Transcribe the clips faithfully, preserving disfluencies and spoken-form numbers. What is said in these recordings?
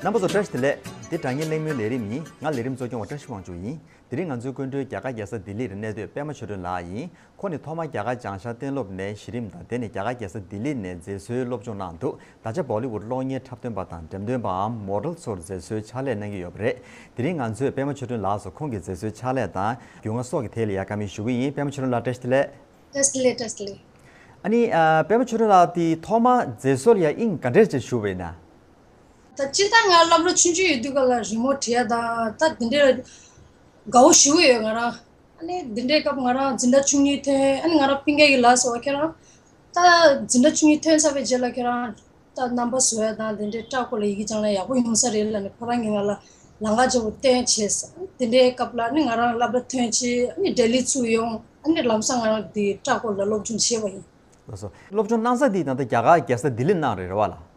རྣམ་པ་ཚོ་བཀྲ་ཤིས་བདེ་ལེགས། འདི་དྲ་བརྙན་གླེང་མོལ་ལས་རིམ་ཡིན། ང་ལས་རིམ་གཙོ་སྐྱོང་བ་བཀྲ་ཤིས་དབང་ཕྱུག་ཡིན། དེ་རིང་ང་ཚོའི་སྐུ་མགྲོན་རྒྱ་གར་རྒྱལ་ས་ལྡི་ལི་རུ་གནས་སྡོད་པད་མ་ཆོས་སྒྲོན་ལགས་ཡིན། ཁོང་ནི་ཐོག་མར་རྒྱ་གར་བྱང་ཤར་གཏན་སློབ་ནས་གཞི་རིམ་དང་། དེ་ནས་རྒྱ་གར་རྒྱལ་ས་ལྡི་ལི་ནས་མཛེས་བཟོའི་སློབ་སྦྱོང་གནང་འདུག་ད་ཆ་བོ་ལི་ཝུཌ་གློག་བརྙན་འཁྲབ་སྟོན་པ་དང་འགྲེམས་སྟོན་པའམ་མོ་ཌེལ་ཚོར་མཛེས་བཟོའི་ཕྱག་ལས་གནང་གི་ཡོད་པ་རེད། དེ་རིང་ང་ཚོས་པད་མ་ཆོས་སྒྲོན་ལགས་སུ་ཁོང་གི་མཛེས་བཟོའི་ཕྱག་ལས་དང་རྒྱུས་མངའ་སོགས་ཀྱི་ཐད་ལ་ཡ་བཀའ་མོལ་ཞུ་གི་ཡིན། པད་མ་ཆོས་སྒྲོན་ལགས་བཀྲ་ཤིས་བདེ་ལེགས། བཀྲ་ཤིས་བདེ་ལེགས། བཀྲ་ཤིས་བདེ་ལེགས། ཨ་ནི་ཨ། པད་མ་ཆོས་སྒྲོན་ལགས་དེ་ཐོག་མ་མཛེས་བཟོ་ལ་ཡ་དབྱིངས་ག་འདྲས་ཅིག་ཞུགས་པ་ཡིན་ན། ད་སྤྱིར་བཏང་ང་སློབ་གྲྭ་ཆུང་ཆུང་ཡོད་དུས་སྐབས་ལ་རི་མོ་བྲིས་ཡ་དང་ད་དེ་འདྲའི་དགའ་བོ་ཞེ་པོ་ཡོད་ང་རང་། ཨ་ནི་དེ་འདྲའི་སྐབས་ང་རང་འཛིན་གྲྭ་བཅུ་གཉིས་ཐོན། ཨ་ནི་ང་རང་སྤུན་ཀྱག་གི་ལ་སོགས་ཁྱེད་རང་ད་འཛིན་གྲྭ་བཅུ་གཉིས་ཐོན་ཚར་བའི་རྗེས་ལ་ཁྱེད་རང་ད་རྣམ་པ་བཟོ་ཡ་དང་དེ་འདྲའི་སྐྲ་སྐོར་ལ་ཡི་གེ་སྦྱང་ན་ཡག་པོ་ཡོང་ས་རེད་ལབ་ནས་ཁོ་རང་གིས་ང་ལ་ལམ་ཁ་ཆེ་པོ་སྟོན་བྱས། དེ་འདྲའི་སྐབས་ལ་ནི་ང་རང་སློབ་གྲྭ་ཐོན་བྱས། ཨ་ནི་ལྡི་ལི་ཚུར་ཡོང་། ཨ་ནི་ལམ་སང་ང་རང་དེ་སྐྲ་སྐོར་ལ་སློབ་སྦྱོང་བྱས་པ་ཡིན། ལགས་སོ། སློབ་སྦྱོང་གནང་ས་འདི་ད་ལྟ་རྒྱ་གར་རྒྱལ་ས་ལྡི་ལི་ནང་རེད་རེད་བ་ལགས།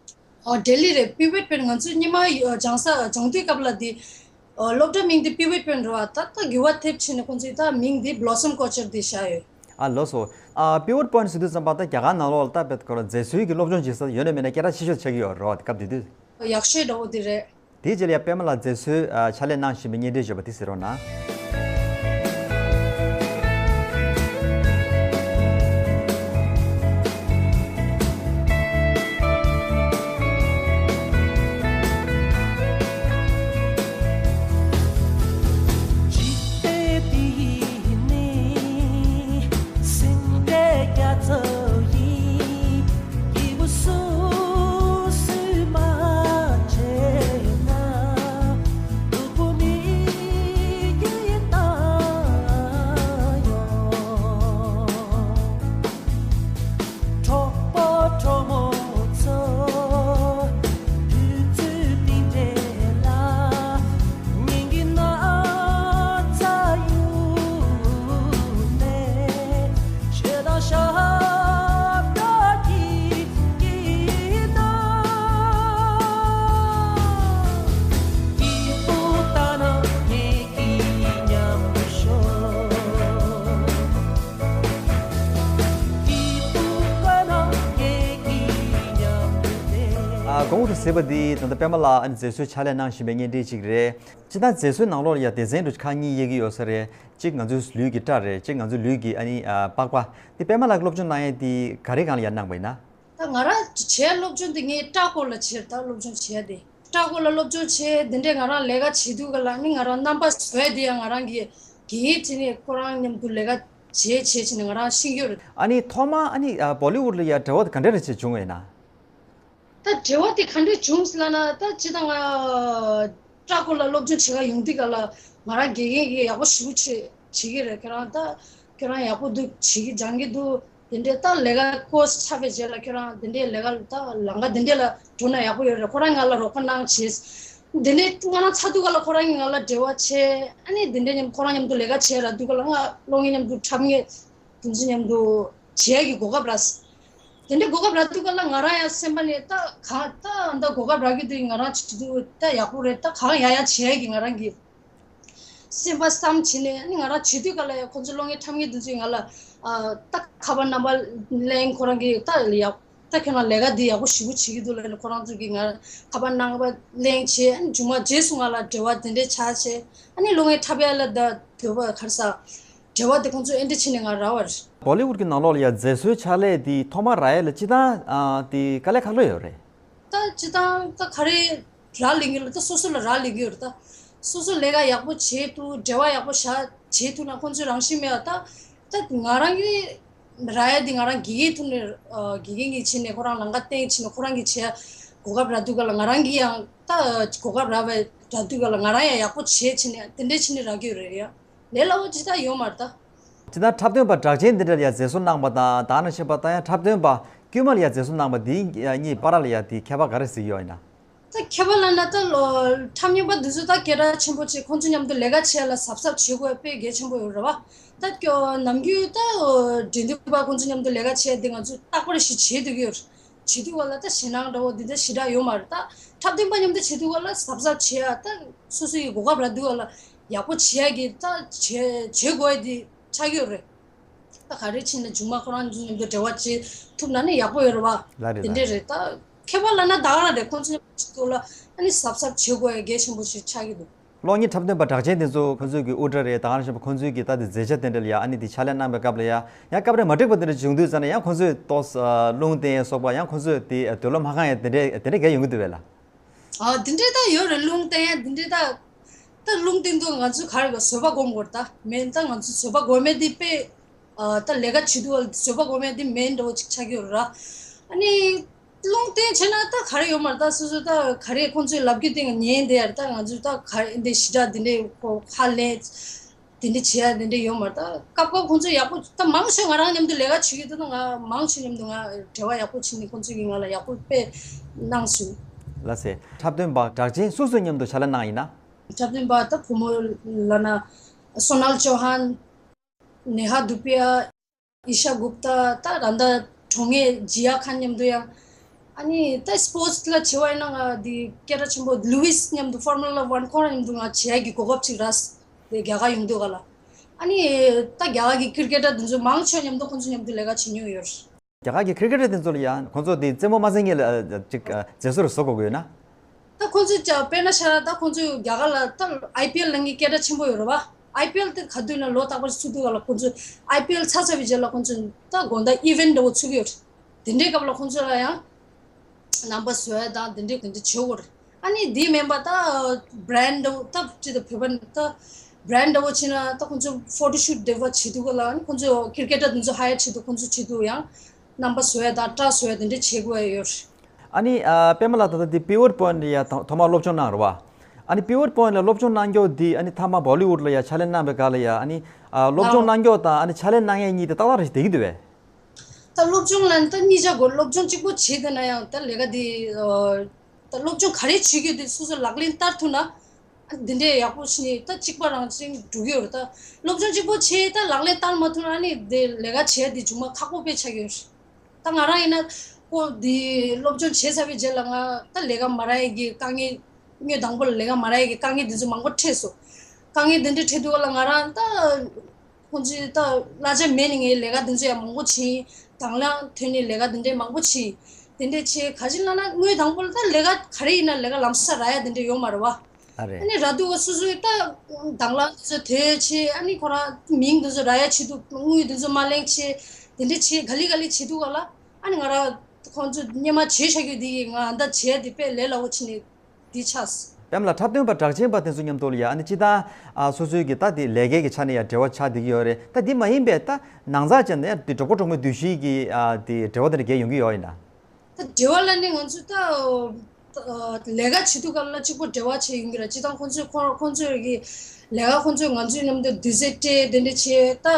ཨོ་ལྡི་ལི་རེད། པི་ཝེད་པོ་ཡིན། ང་ཚོའི་སྔོན་མ་སྦྱང་ས་སྦྱང་དུས་སྐབས་ལ་དེ་ཨོ་སློབ་གྲྭ་མིང་དེ་པི་ཝེད་པོ་ཡིན་རེད་བ། ད་ལྟ་འགྱུར་བ་ཐེབས་ཕྱིན་ནས་ཁོང་ཚོས་ད་མིང་དེ་བློ་སམ་ཀོ་ཆར་དེ་བཞག་ཡོད། ཨ་ལགས་སོ། ཨ་པི་ཝེད་པོ་ཡིན་ཟེར་དུས་ཙམ་པ་ད་རྒྱ་གར་ནང་ལོགས་ལ་ད་དཔེ་ཁོ་རང་མཛེས་བཟོའི་གི་སློབ་སྦྱོང་བྱེད་ས་ཡོད་ན་མེད་ན་སྐད་གྲགས་ཆེ་ཤོས་ཆགས་ཀྱི་ཡོད་རེད་བ། དེ་སྐབས་དེ་དུས། ཡག་ཤོས་འདྲ་བོ་དེ་རེད། དེའི་རྗེས་ལ་ཡ་པད་མ་ལགས་མཛེས་བཟོའི་ཨ་ཕྱག་ལས་གནང་བཞིན་པའི་བརྙན་འཕྲིན་བརྗོད་པ་དེ་གཟིགས་རོགས་གནང་། ཨ་གོང་དུ་གཟིགས་པ་འདི་ད་ལྟ་པད་མ་ལགས་ཨ་ནི་མཛེས་བཟོའི་ཕྱག་ལས་གནང་བཞིན་པའི་བརྙན་འཕྲིན་ཅིག་རེད། སྤྱིར་བཏང་མཛེས་བཟོའི་ནང་ལོགས་ལ་ཡ་སྡེ་ཚན་འདྲ་ཁག་གཉིས་དབྱེ་གི་ཡོད་ས་རེད། གཅིག་ང་ཚོའི་ལུས་ཀྱི་སྐྲ་རེད། གཅིག་ང་ཚོའི་ལུས་ཀྱི་ཨ་ནི་ཨ་པགས་པ། དེ་པད་མ་ལགས་ཀྱིས་སློབ་སྦྱོང་གནང་ཡས་དེ་ག་རེ་སྒང་ལ་ཡ་གནང་པ་ཡིན་ན། ད་ང་རང་བྱས་སློབ་སྦྱོང་དེ་ངས་སྐྲ་སྐོར་ལ་བྱས། ད་སློབ་སྦྱོང་བྱས་ཏེ་སྐྲ་སྐོར་ལ་སློབ་སྦྱོང་བྱས། དེ་འདྲས་ང་རང་ལས་ཀ་བྱེད་དུས་ག་ལ་ནི་ང་རང་རྣམ་པ་བཟོ་ཡས་དེ་ཡང་ང་རང་གི་དགེ་རྒན་བྱས་ནས་ཁོ་རང་མཉམ་དུ་ལས་ཀ་བྱས་བྱས་བྱས་ནས་ང་རང་ཤེས་ཀྱི་ཡོད་རེད། ཨ་ནི་ཐོག་མ་ཨ་ནི་ཨ་བོ་ལི་ཝུཌ་ལ་ཡ་འབྲེལ་བ་དེ་ག་འདྲས་རེ་བྱས་བྱུང་བ་ཡིན་ན། ད་འབྲེལ་བ་དེ་ག་འདྲས་བྱུང་ཟེར་ལབ་ན། ད་སྤྱིར་བཏང་ང་སྐྲ་སྐོར་ལ་སློབ་སྦྱོང་བྱེད་ག་ཡོང་དུས་ག་ལ་ང་རང་དགེ་རྒན་གྱིས་ཡག་པོ་ཞེ་པོ་བྱེད་བྱེད་ཀྱི་རེད། ཁྱེད་རང་ད་ཁྱེད་རང་ཡག་པོ་འདུག་བྱེད་ཀྱི་སྦྱང་གི་འདུག་དེ་འདྲས་ད་ལས་ཀ་ཀོར་སི་ཚར་བའི་རྗེས་ལ་ཁྱེད་རང་དེ་འདྲས་ལས་ཀ་ད་ལམ་ཁ་དེ་འདྲས་ལ་འགྲོ་ན་ཡག་པོ་ཡོད་རེད། ཁོ་རང་ང་ལ་རོགས་པ་གནང་བྱས། དེ་ནས་ང་རང་ཚར་དུས་ག་ལ་ཁོ་རང་གིས་ང་ལ་འབྲེལ་བ་བྱས། ཨ་ནི་དེ་འདྲས་མཉམ་ཁོ་རང་མཉམ་དུ་ལས་ཀ་བྱས་རག་དུས་ག་ལ་ང་གློག་བརྙན་མཉམ་དུ་འཁྲབ་མཁན་དེ་ཚོ་མཉམ་དུ་བྱེད་ཡ་གི་གོ་སྐབས་རག་དེ་འདྲའི་གོ་སྐབས་རག་དུས་ག་ལ་ང་རང་ཡང་སེམས་པ་ནས་ད་གང་ད་ད་གོ་སྐབས་རག་གི་འདུག་ང་རང་བྱེད་དུས་ད་ཡག་པོ་རེད། ད་གང་ཡང་ཡང་བྱེད་ཡ་གི་ང་རང་གི་སེམས་པ་བསམ་བྱས་ནས། ཨ་ནི་ང་རང་བྱེད་དུས་ག་ལ་ཡང་ཁོང་ཚོ་གློག་བརྙན་འཁྲབ་མཁན་དེ་ཚོས་ང་ལ་ཨ་ད་ཁ་པར་རྣམ་པ་ལེན། ཁོ་རང་གིས་ད་ཡག་ད་ཁྱོད་རང་ལས་ཀ་འདི་ཡག་པོ་ཞེ་པོ་བྱེད་ཀྱི་འདུག་ལབ་ནས་ཁོ་རང་ཚོ་གིས་ང་ཁ་པར་རྣམ་པ་ལེན་བྱས། ཨ་ནི་མཇུག་མ་རྗེས་སུ་ང་ལ་འབྲེལ་བ་དེ་འདྲའི་ཆགས་བྱས། ཨ་ནི་གློག་བརྙན་འཁྲབ་ཡ་ལ་ད་འདོད་པ་ག་རེ་ཟ། འབྲེལ་བ་དེ་ཁོང་ཚོས་ཨེ་འདྲ་བྱས་ནས་ང་རག་པ་རེད། བོ་ལི་ཝུཌ་གི་ནང་ལོགས་ལ་ཡ་མཛེས་བཟོའི་ཕྱག་ལས་དེ་ཐོག་མར་རག་ཡ་ལ་སྤྱིར་བཏང་ཨ་དེ་དཀའ་ལས་ཁག་པོ་ཡོད་རེད། ད་སྤྱིར་བཏང་ད་ག་རེ་རག་ལས་ཀྱི་ལ་ད་སོ་སོ་ལ་རག་ལས་ཀྱི་ཡོད་རེད། ད་སོ་སོ་ལས་ཀ་ཡག་པོ་བྱེད་ཐུབ། འབྲེལ་བ་ཡག་པོ་བཞག་བྱེད་ཐུབ་ན་ཁོང་ཚོའི་རང་བཞིན་མེད་པ། ད་ད་ང་རང་གི་རག་ཡ་དེ་ང་རང་དགེ་རྒན་ཐུག་ནས་ཨ་དགེ་རྒན་གྱིས་བྱས་ནས་ཁོ་རང་ལམ་ཁ་སྟོན་བྱས་ནས་ཁོ་རང་གིས་བྱས་གོ་སྐབས་རག་དུས་ག་ལ་ང་རང་གིས་ཡང་ད་གོ་སྐབས་རག་པའི་རག་དུས་ག་ལ་ང་རང་ཡང་ཡག་པོ་བྱས་བྱས་ནས་དེ་འདྲས་བྱས་ནས་རག་གི་ཡོད་རེད་ཡ། ལས་སླ་བོ་ཅི་ལྟར་ཡོད་མ་རེད་ད། ཅི་ལྟར་འཁྲབ་སྟོན་པ་གྲགས་ཅན་འདི་འདྲ་ལ་ཡ་མཛེས་བཟོ་གནང་པ་དང་། ད་ནང་བཞིན་པ་ད་ཡང་འཁྲབ་སྟོན་པ་དཀྱུས་མ་ལ་ཡ་མཛེས་བཟོ་གནང་པ་འདི་གཉིས་བར་ལ་ཡ་དེ་ཁྱད་པར་ག་རེ་གཟིགས་ཡོད་ཡིན་ན། ད་ཁྱད་པར་ལབ་ན་ད་ལོ་འཁྲབ་མཁན་པ་འདི་ཚོ་ད་སྐད་གྲགས་ཆེན་པོ་བྱས། ཁོང་ཚོ་མཉམ་དུ་ལས་ཀ་བྱེད་ཡ་ལ་གཟབ་གཟབ་བྱེད་དགོས་དཔེ་གལ་ཆེན་པོ་ཡོད་རེད་བ། ད་ཁྱོད་ནམ་རྒྱུན་ད་འགྲན་བསྡུར་པ་ཁོང་ཚོ་མཉམ་དུ་ལས་ཀ་བྱེད་ཡ་དེ་ང་ཚོས་རྟག་པར་ཞིག་བྱེད་སྡོད་ཀྱི་ཡོད་རེད། བྱེད་དུས་ག་ལ་ད་ཞེད་སྣང་འདྲ་བོ་འདི་འདྲ་ཞེ་དྲག་ཡོད་མ་རེད། ད་འཁྲབ་སྟོན་པ་མཉམ་དུ་བྱེད་དུས་ག་ལ་གཟབ་གཟབ་བྱེད་ཡ། ད་སོ་སོ་ཡི་གོ་སྐབས་རག་དུས་ག་ལ་ཡག་པོ་བྱེད་ཡ་གི་ད་བྱེད་བྱེད་དགོས་ཡ་འདི་ཆགས་ཀྱི་ཡོད་རེད། ད་ག་རེ་བྱས་ན་མཇུག་མ་ཁོ་རང་ཚོ་མཉམ་དུ་འབྲེལ་བ་བྱེད་ཐུབ་ན་ནི་ཡག་པོ་ཡོད་རེད་བ། ལགས་རེད། དེ་ལགས་འདྲས་རེད། རེད། ད་ཁྱད་པར་ལབ་ན་ད་ག་རང་རེད། ཁོང་ཚོ་མཉམ་དུ་བྱེད་དུས་ལ་ ཨ་ནི་གཟབ་གཟབ་བྱེད་དགོས་ཡ་གལ་ཆེན་པོ་ཞིག་ཆགས་ཀྱི་འདུག། གློག་བརྙན་འཁྲབ་སྟོན་པ་གྲགས་ཅན་དེ་ཚོ་ཁོ་ཚོའི་གི་དབུ་སྐྲ་རེད། ད་ག་ནང་བཞིན་ཁོ་ཚོའི་གི་ད་དེ་མཛད་འཆར་དེ་འདྲ་ལ་ཡ་ཨ་ནི་དེ་ཕྱག་ལས་གནང་པའི་སྐབས་ལ་ཡ་ཡང་སྐབས་རེ་མ་འགྲིག་པ་དེ་འདྲ་བྱུང་དུས་ཙང་ནས་ཡང་ཁོ་ཚོས་ཏོག་ཙམ་རླུང་བསྟན་ཡ་སོགས་པ་ཡང་ཁོ་ཚོས་དེ་འདོད་བློ་མ་ཁེངས་ཡ་དེ་འདྲ་དེ་འདྲ་གས་ཡོང་གི་འདུག་བས་ལ། ཨ་དེ་འདྲ་ད་ཡོད་རེད། རླུང་བསྟན་ཡ་དེ་འདྲ་ད་ད་རླུང་བསྟན་དུས་ང་ཚོས་ག་རེ་ག་བཟོད་པ་སྒོམ་དགོས་རེད། ད་མེད་ད་ང་ཚོས་བཟོད་པ་སྒོམ་མེད་དེ་དཔེ་ཨ་ད་ལས་ཀ་བྱེད་དུས་བཟོད་པ་སྒོམ་མེད་དེ་མེད་འདྲ་བོ་ཅིག་ཆགས་ཀྱི་ཡོད་རེད་ར། ཨ་ནི། རླུང་བསྟན་བྱས་ན་ད་ག་རེ་ཡོད་མ་རེད། ད་སོ་སོ་ད་ག་རེ་ཁོང་ཚོས་ལབ་རྒྱུ་དེ་ཉན་བསྡད་ཡ་རེད། ད་ང་ཚོས་ད་ག་རེ་འདི་ཞེ་དྲག་འདི་འདྲས་ཁོ་ཧ་ལས་འདི་འདྲས་བྱེད་ཡ་འདི་འདྲས་ཡོད་མ་རེད། ད་སྐབས་སྐབས་ཁོང་ཚོས་ཡག་པོ་ད་མང་ཆེ་ང་རང་མཉམ་དུ་ལས་ཀ་བྱེད་ཀྱི་འདུག་ན་ང་མང་ཆེ་མཉམ་དུ་ང་འབྲེལ་བ་ཡག་པོ་བྱས་ནས་ཁོང་ཚོས་ཀྱིས་ང་ལ་ཡག་པོ་དཔེ་གནང་སོང་། ལགས་སེ། འཁྲབ་སྟོན་པ་གྲགས་ཅན་སུ་སུ་མཉམ་དུ་ཕྱག་ལས་གནང་ཡིན་ན། འཁྲབ་སྟོན་པ་ད་བུ་མོ་ལབ་ན་སོ་ནལ་ཅོ་ཧན། ནེ་ཧ་དུ་པི་ཡ། ཨི་ཤ་གུབ་ཏ། ད་ད་ལྟ་གྲོངས་ངེས་ཇི་ཡ་ཁན་མཉམ་དུ་ཡང་། ཨ་ནི་ད་སི་པོར་ཊི་ལ་བྱེད་པ་ཡིན་ན་ང་འདི་སྐད་གྲགས་ཆེན་པོ་ལུ་ཝིས་མཉམ་དུ་ཕོར་མུ་ལ་ཝན་ཁོ་རང་མཉམ་དུ་ང་བྱེད་ཡ་གི་གོ་སྐབས་ཅིག་རག་སོང་། དེ་རྒྱ་གར་ཡོང་དུས་ག་ལ། ཨ་ནི་ད་རྒྱ་གར་གི་ཀིར་ཀེ་ཊར་དེ་ཚོ་མང་ཆེ་མཉམ་དུ་ཁོང་ཚོ་མཉམ་དུ་ལས་ཀ་བྱེད་མྱོང་ཡོད། རྒྱ་གར་གྱི་ཀིར་ཀེ་ཊར་དེ་ཚོ་ལ་ཡང་ཁོང་ཚོ་དེ་རྩེད་མོ་མ་རྩེ་མཁན་ལ་ཅིག་མཛེས་བཟོ་རུ་བཟོ་དགོས་ཀྱི་ཡོད་ན། ད་ཁོང་ཚོས་ཀྱང་དཔེར་ན་ཆ་ལ་ད་ཁོང་ཚོས་རྒྱ་གར་ལ་ད་ཨའི་པི་ཨེལ་ལབ་མཁན་སྐད་གྲགས་ཆེན་པོ་ཡོད་རེད་བ། ཨའི་པི་ཨེལ་དེ་ག་དུས་ན་ལོ་རྟག་པར་ཚུགས་དུས་ག་ལ་ཁོང་ཚོས་ཨའི་པི་ཨེལ་ཚར་ཚར་བའི་རྗེས་ལ་ཁོང་ཚོས་ད་དགོང་དག་ཨི་ཝེན་ཊི་འདྲ་བོ་ཚུགས་ཀྱི་ཡོད་རེད། དེ་འདྲའི་སྐབས་ལ་ཁོང་ཚོ་ལ་ཡང་རྣམ་པ་བཟོ་ཡ་དང་དེ་འདྲའི་དེ་འདྲ་བྱེད་དགོས་རེད། ཨ་ནི་དེ་མིན་པ་ད་བྷི་རེན་ཌི་འདྲ་བོ་ད་ཅི་ད་བོད་པ་ད་བྷི་རེན་ཌི་འདྲ་བོ་བྱས་ན་ད་ཁོང་ཚོ་ཕོ་ཊོ་ཤུ་ཊི་འདྲ་བོ་བྱེད་དུས་ག་ལ་ཨ་ནི་ཁོང་ཚོ་ཀིར་ཀེ་ཊར་དེ་ཚོ་ཧ་ཡར་བྱེད་དུས་ཁོང་ཚོ་བྱེད་དུས་ཡང་རྣམ་པ་བཟོ་ཡ་དང་སྐྲ་བཟོ་ཡ་དེ་འདྲ་བྱེད་དགོས་ཡ་ཡོད་རེད། ཨ་ནི་ཨ་པད་མ་ལགས། ད་ལྟ་འདི་པི་ཝར་པོའིན་ཊི་ལ་ཡ་ཐོག་ཐོག་མར་སློབ་སྦྱོང་གནང་རེད་བ། ཨ་ནི་པི་ཝར་པོའིན་ཊི་ལ་སློབ་སྦྱོང་གནང་མགྱོགས་འདི་ཨ་ནི་མཐའ་མ་བོ་ལི་ཝུཌ་ལ་ཡ་ཕྱག་ལས་གནང་བའི་སྐབས་ལ་ཡ་ཨ་ནི་ཨ་སློབ་སྦྱོང་ཨ་གནང་མགྱོགས་དང་ཨ་ནི་ཕྱག་ལས་གནང་ཡས་གཉིས་དེ་ཏག་ཏག་རེད་བསྡད་ཀྱི་འདུག་བས། ད་སློབ་སྦྱོང་ལ་ད་གཉིས་ཆ་དགོས། སློབ་སྦྱོང་གཅིག་པོ་བྱས་བསྡད་ན་ཡང་ད་ལས་ཀ་འདི་ཨ་ད་སློབ་སྦྱོང་ག་རེ་བྱེད་རྒྱུ་དེ་སོ་སོ་ལག་ལེན་བསྟར་ཐུབ་ན་ཨ་འདི་འདྲས་ཡག་པོ་བྱས་ནས་ད་གཅིག་པ་རང་བཞིན་འགྲོ་གི་ཡོད་རེད། ད་སློབ་སྦྱོང་གཅིག་པོ་བྱས་ད་ལག་ལེན་བསྟར་མ་ཐུབ་ན་ཨ་ནི་དེ་ལས་ཀ་བྱས་དེ་མཇུག་མ་ཁག་པོ་དཔེ་ཆགས་ཀྱི་ཡོད་རེད། ད་ང་རང་ཡིན་ན་ཁོ་འདི་སློབ་སྦྱོང་བྱས་ཚར་བའི་རྗེས་ལ་ང་ད་ལས་ཀ་མ་རག་ཡས་ཀྱི་དཀའ་ངལ། སྔོན་དང་པོ་ལ་ལས་ཀ་མ་རག་ཡས་ཀྱི་དཀའ་ངལ་འདི་ཚོ་མང་པོ་འཕྲད་སོང་། དཀའ་ངལ་འདི་འདྲ་འཕྲད་དུས་ག་ལ་ང་རང་ད་ཁོང་ཚོའི་ད་གླ་ཆ་མེད་ནས་ངས་ལས་ཀ་འདི་ཚོ་ཡང་མང་པོ་བྱས། དང་བླངས་ཐོན་ནས་ལས་ཀ་འདི་འདྲའི་མང་པོ་བྱས། དེ་འདྲས་བྱས་ག་ཅི་ལབ་ན་སྔོན་དང་པོ་ལ་ད་ལས་ཀ་ག་རེ་ཡིན་ན་ལས་ཀ་ལམ་སང་རག་ཡ་དེ་འདྲ་ཡོད་མ་རེད་བ། ཨ་རེད། ཨ་ནི་རག་དུས་སོ་སོའི་ད་དང་བླངས་དེ་ཚོ་དོད་བྱས། ཨ་ནི་ཁོ་རང་མིང་དེ་ཚོ་རག་ཡ་ཆེད་དུ་དངུལ་དེ་ཚོ་མ་ལེན་བྱས། དེ་འདྲ་བྱས་ག་ལེ་ག་ལེ་བྱེད་དུས་ག་ལ་ཨ་ནི་ང་རང་ཁོང་ཚོ་སྔོན་མ་བྱས་བཞག་རྒྱུ་དེ་ཡིས་ང་ད་བྱས་དེ་དཔེ་ལས་སླ་བོ་བྱས་ནས་འདི་ཆགས། པད་མ་ལགས། འཁྲབ་སྟོན་པ་གྲགས་ཅན་པ་དེ་ཚོ་མཉམ་དུ་ལ་ཡ་ཨ་ནི་སྤྱིར་བཏང་ཨ་སོ་སོའི་གི་ད་དེ་ལས་ཀའི་གི་ཆ་ནས་ཡ་འབྲེལ་བ་ཆགས་བསྡད་ཀྱི་ཡོད་རེད། ད་འདི་མ་ཡིན་པའི་ད་ནང་ཚགས་ཅན་ནས་དེ་གྲོགས་པོ་གྲོགས་མོའི་འདུ་ཤེས་ཀྱི་ཨ་དེ་འབྲེལ་བ་དེ་འདྲ་གས་ཡོང་གི་ཡོད་ཡིན་ན། ད་འབྲེལ་བ་ལ་ནི་ང་ཚོ་ད་ཨ་ལས་ཀ་བྱེད་དུས་སྐབས་ལ་གཅིག་པོ་འབྲེལ་བ་བྱས་ཡོང་གི་རེད། སྤྱིར་བཏང་ཁོང་ཚོས་ཁོ་ཁོང་ཚོའི་གི་ལས་ཀ་ཁོང་ཚོས་ང་ཚོའི་མཉམ་དུ་དུས་ཚོད་སྤྲད་དེ་འདྲ་བྱས་ད།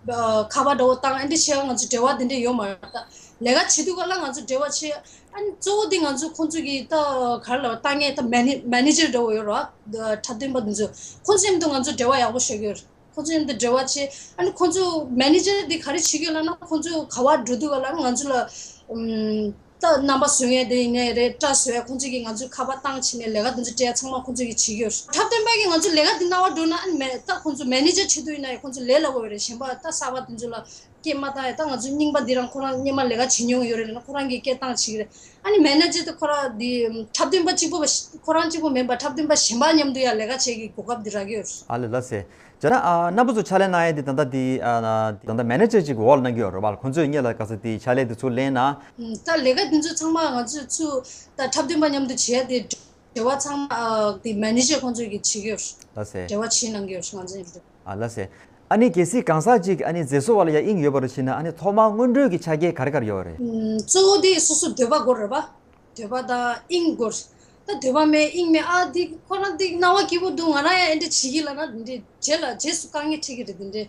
ཨ་ཁ་པར་འདྲ་བོ་བཏང་ཨ་འདྲ་བྱས་ང་ཚོ་འབྲེལ་བ་དེ་འདྲ་ཡོད་མ་རེད། ད་ལས་ཀ་བྱེད་དུས་སྐབས་ལ་ང་ཚོ་འབྲེལ་བ་བྱས། ཨ་ནི་གཙོ་བོ་དེ་ང་ཚོ་ཁོང་ཚོ་གི་ད་ག་རེ་ལབ་ལྟ་མཁན་ད་མེ་ནེ་མེ་ནེ་ཇར་འདྲ་བོ་ཡོད་རེད་བ། འཁྲབ་སྟོན་པ་དེ་ཚོ་ཁོང་ཚོ་མཉམ་དུ་ང་ཚོ་འབྲེལ་བ་ཡག་པོ་ཞེ་དྲག་ཡོད་རེད། ཁོང་ཚོ་མཉམ་དུ་འབྲེལ་བ་བྱས། ཨ་ནི་ཁོང་ཚོ་མེ་ནེ་ཇར་དེ་ག་རེ་བྱེད་ཀྱི་ཡོད་ལབ་ན་ཁོང་ཚོ་ག་པར་འགྲོ་དུས་སྐབས་ལ་ང་ཚོ་ལ་ཨམ། ད་རྣམ་པ་བཟོ་མཁན་དེ་ཡིན་ནའི་རེད། སྐྲ་བཟོ་ཡ་ཁོང་ཚོ་གིས་ང་ཚོས་ཁ་པར་བཏང་བྱས་ནས་ལས་ཀ་དེ་ཚོ་སྤྲད་ཡ་ཚང་མ་ཁོང་ཚོ་གིས་བྱེད་ཀྱི་ཡོད་རེད། འཁྲབ་སྟོན་པ་གིས་ང་ཚོ་ལས་ཀ་འདི་གནང་བ་འགྲོ་ན་ཨ་ནི་མེ་ད་ཁོང་ཚོ་མེ་ནེ་ཇར་བྱེད་དུས་ཡིན་ནའི་ཁོང་ཚོ་ལས་སླ་བོ་ཡོད་རེད། གཞན་པ་ད་གསར་པ་དེ་ཚོ་ལ་སྐད་མ་བཏང་ཡ། ད་ང་ཚོ་རྙིང་པ་འདི་རང་ཁོ་རང་སྔོན་མ་ལས་ཀ་བྱེད་མྱོང་ཡོད་རེད་ལབ་ན་ཁོ་རང་གིས་སྐད་བཏང་བྱེད་ཀྱི་རེད། ཨ་ནི་མེ་ནེ་ཇར་དེ་ཁོ་རང་འདི་འཁྲབ་སྟོན་པ་གཅིག་པོ་བ་ཁོ་རང་གཅིག་པོ་མིན་པ་འཁྲབ་སྟོན་པ་གཞན་པ་མཉམ་དུ་ཡང་ལས་ཀ་བྱེད་ཀྱི་གོ་སྐབས་འདི་རག་གི་ཡོད་རེད། ཨ་ལེ་ལགས་སེ། བྱས་ན་ཨ་རྣམ་པ་ཚོ་ཕྱག་ལས་གནང་ཡས་དེ་ད་ལྟ་དེ་ཨ་ད་ལྟ་མེ་ནེ་ཇར་ཅིག་གི་འོག་ལ་གནང་གི་ཡོད་རེད་བ། ཁོང་ཚོས་སྔོན་ལ་ག་ཚོད་དེ་ཕྱག་ལས་དེ་ཚུར་ལེན་ན། ཨུམ། ད་ལས་ཀ་དེ་ཚོ་ཚང་མ་ང་ཚོས་ཚུར་ད་འཁྲབ་སྟོན་པ་མཉམ་དུ་བྱེད་ཡ་དེ་འབྲེལ་བ་ཚང་མ་ཨ་དེ་མེ་ནེ་ཇར་ཁོང་ཚོས་ཀྱིས་བྱེད་ཀྱི་ཡོད་རེད། ལགས་སེ། འབྲེལ་བ་བྱེད་གནང་གི་ཡོད་རེད་ང་ཚོ་མཉམ་དུ། ཨ་ལགས་སེ། ཨ་ནི་གལ་སྲིད་གང་ཟག་ཅིག་ཨ་ནི་མཛེས་བཟོ་བ་ལ་ཡ་དབྱིངས་ཡོད་པ་རེད་བྱས་ན་ཨ་ནི་ཐོག་མར་སྔོན་འགྲོའི་གི་ཆ་རྐྱེན་ག་རེ་ག་རེ་ཡོད་རེད། ཨུམ། གཙོ་བོ་དེ་སོ་སོ་འདོད་པ་དགོས་རེད་པ། འདོད་པ་དང་དབྱིངས་དགོས། ད་འདོད་པ་མེད་དབྱིངས་མེད་ཨ་འདི་ཁོ་རང་འདི་སྣང་བ་སྐྱིད་པོ་འདུག་ང་རང་ཡང་ཨེ་འདྲ་བྱེད་ཀྱི་ལབ་ན་འདི་རྗེས་ལ་རྗེས་སུ་དཀའ་ངལ་འཕྲད་ཀྱི་རེད་འདི་འདྲས།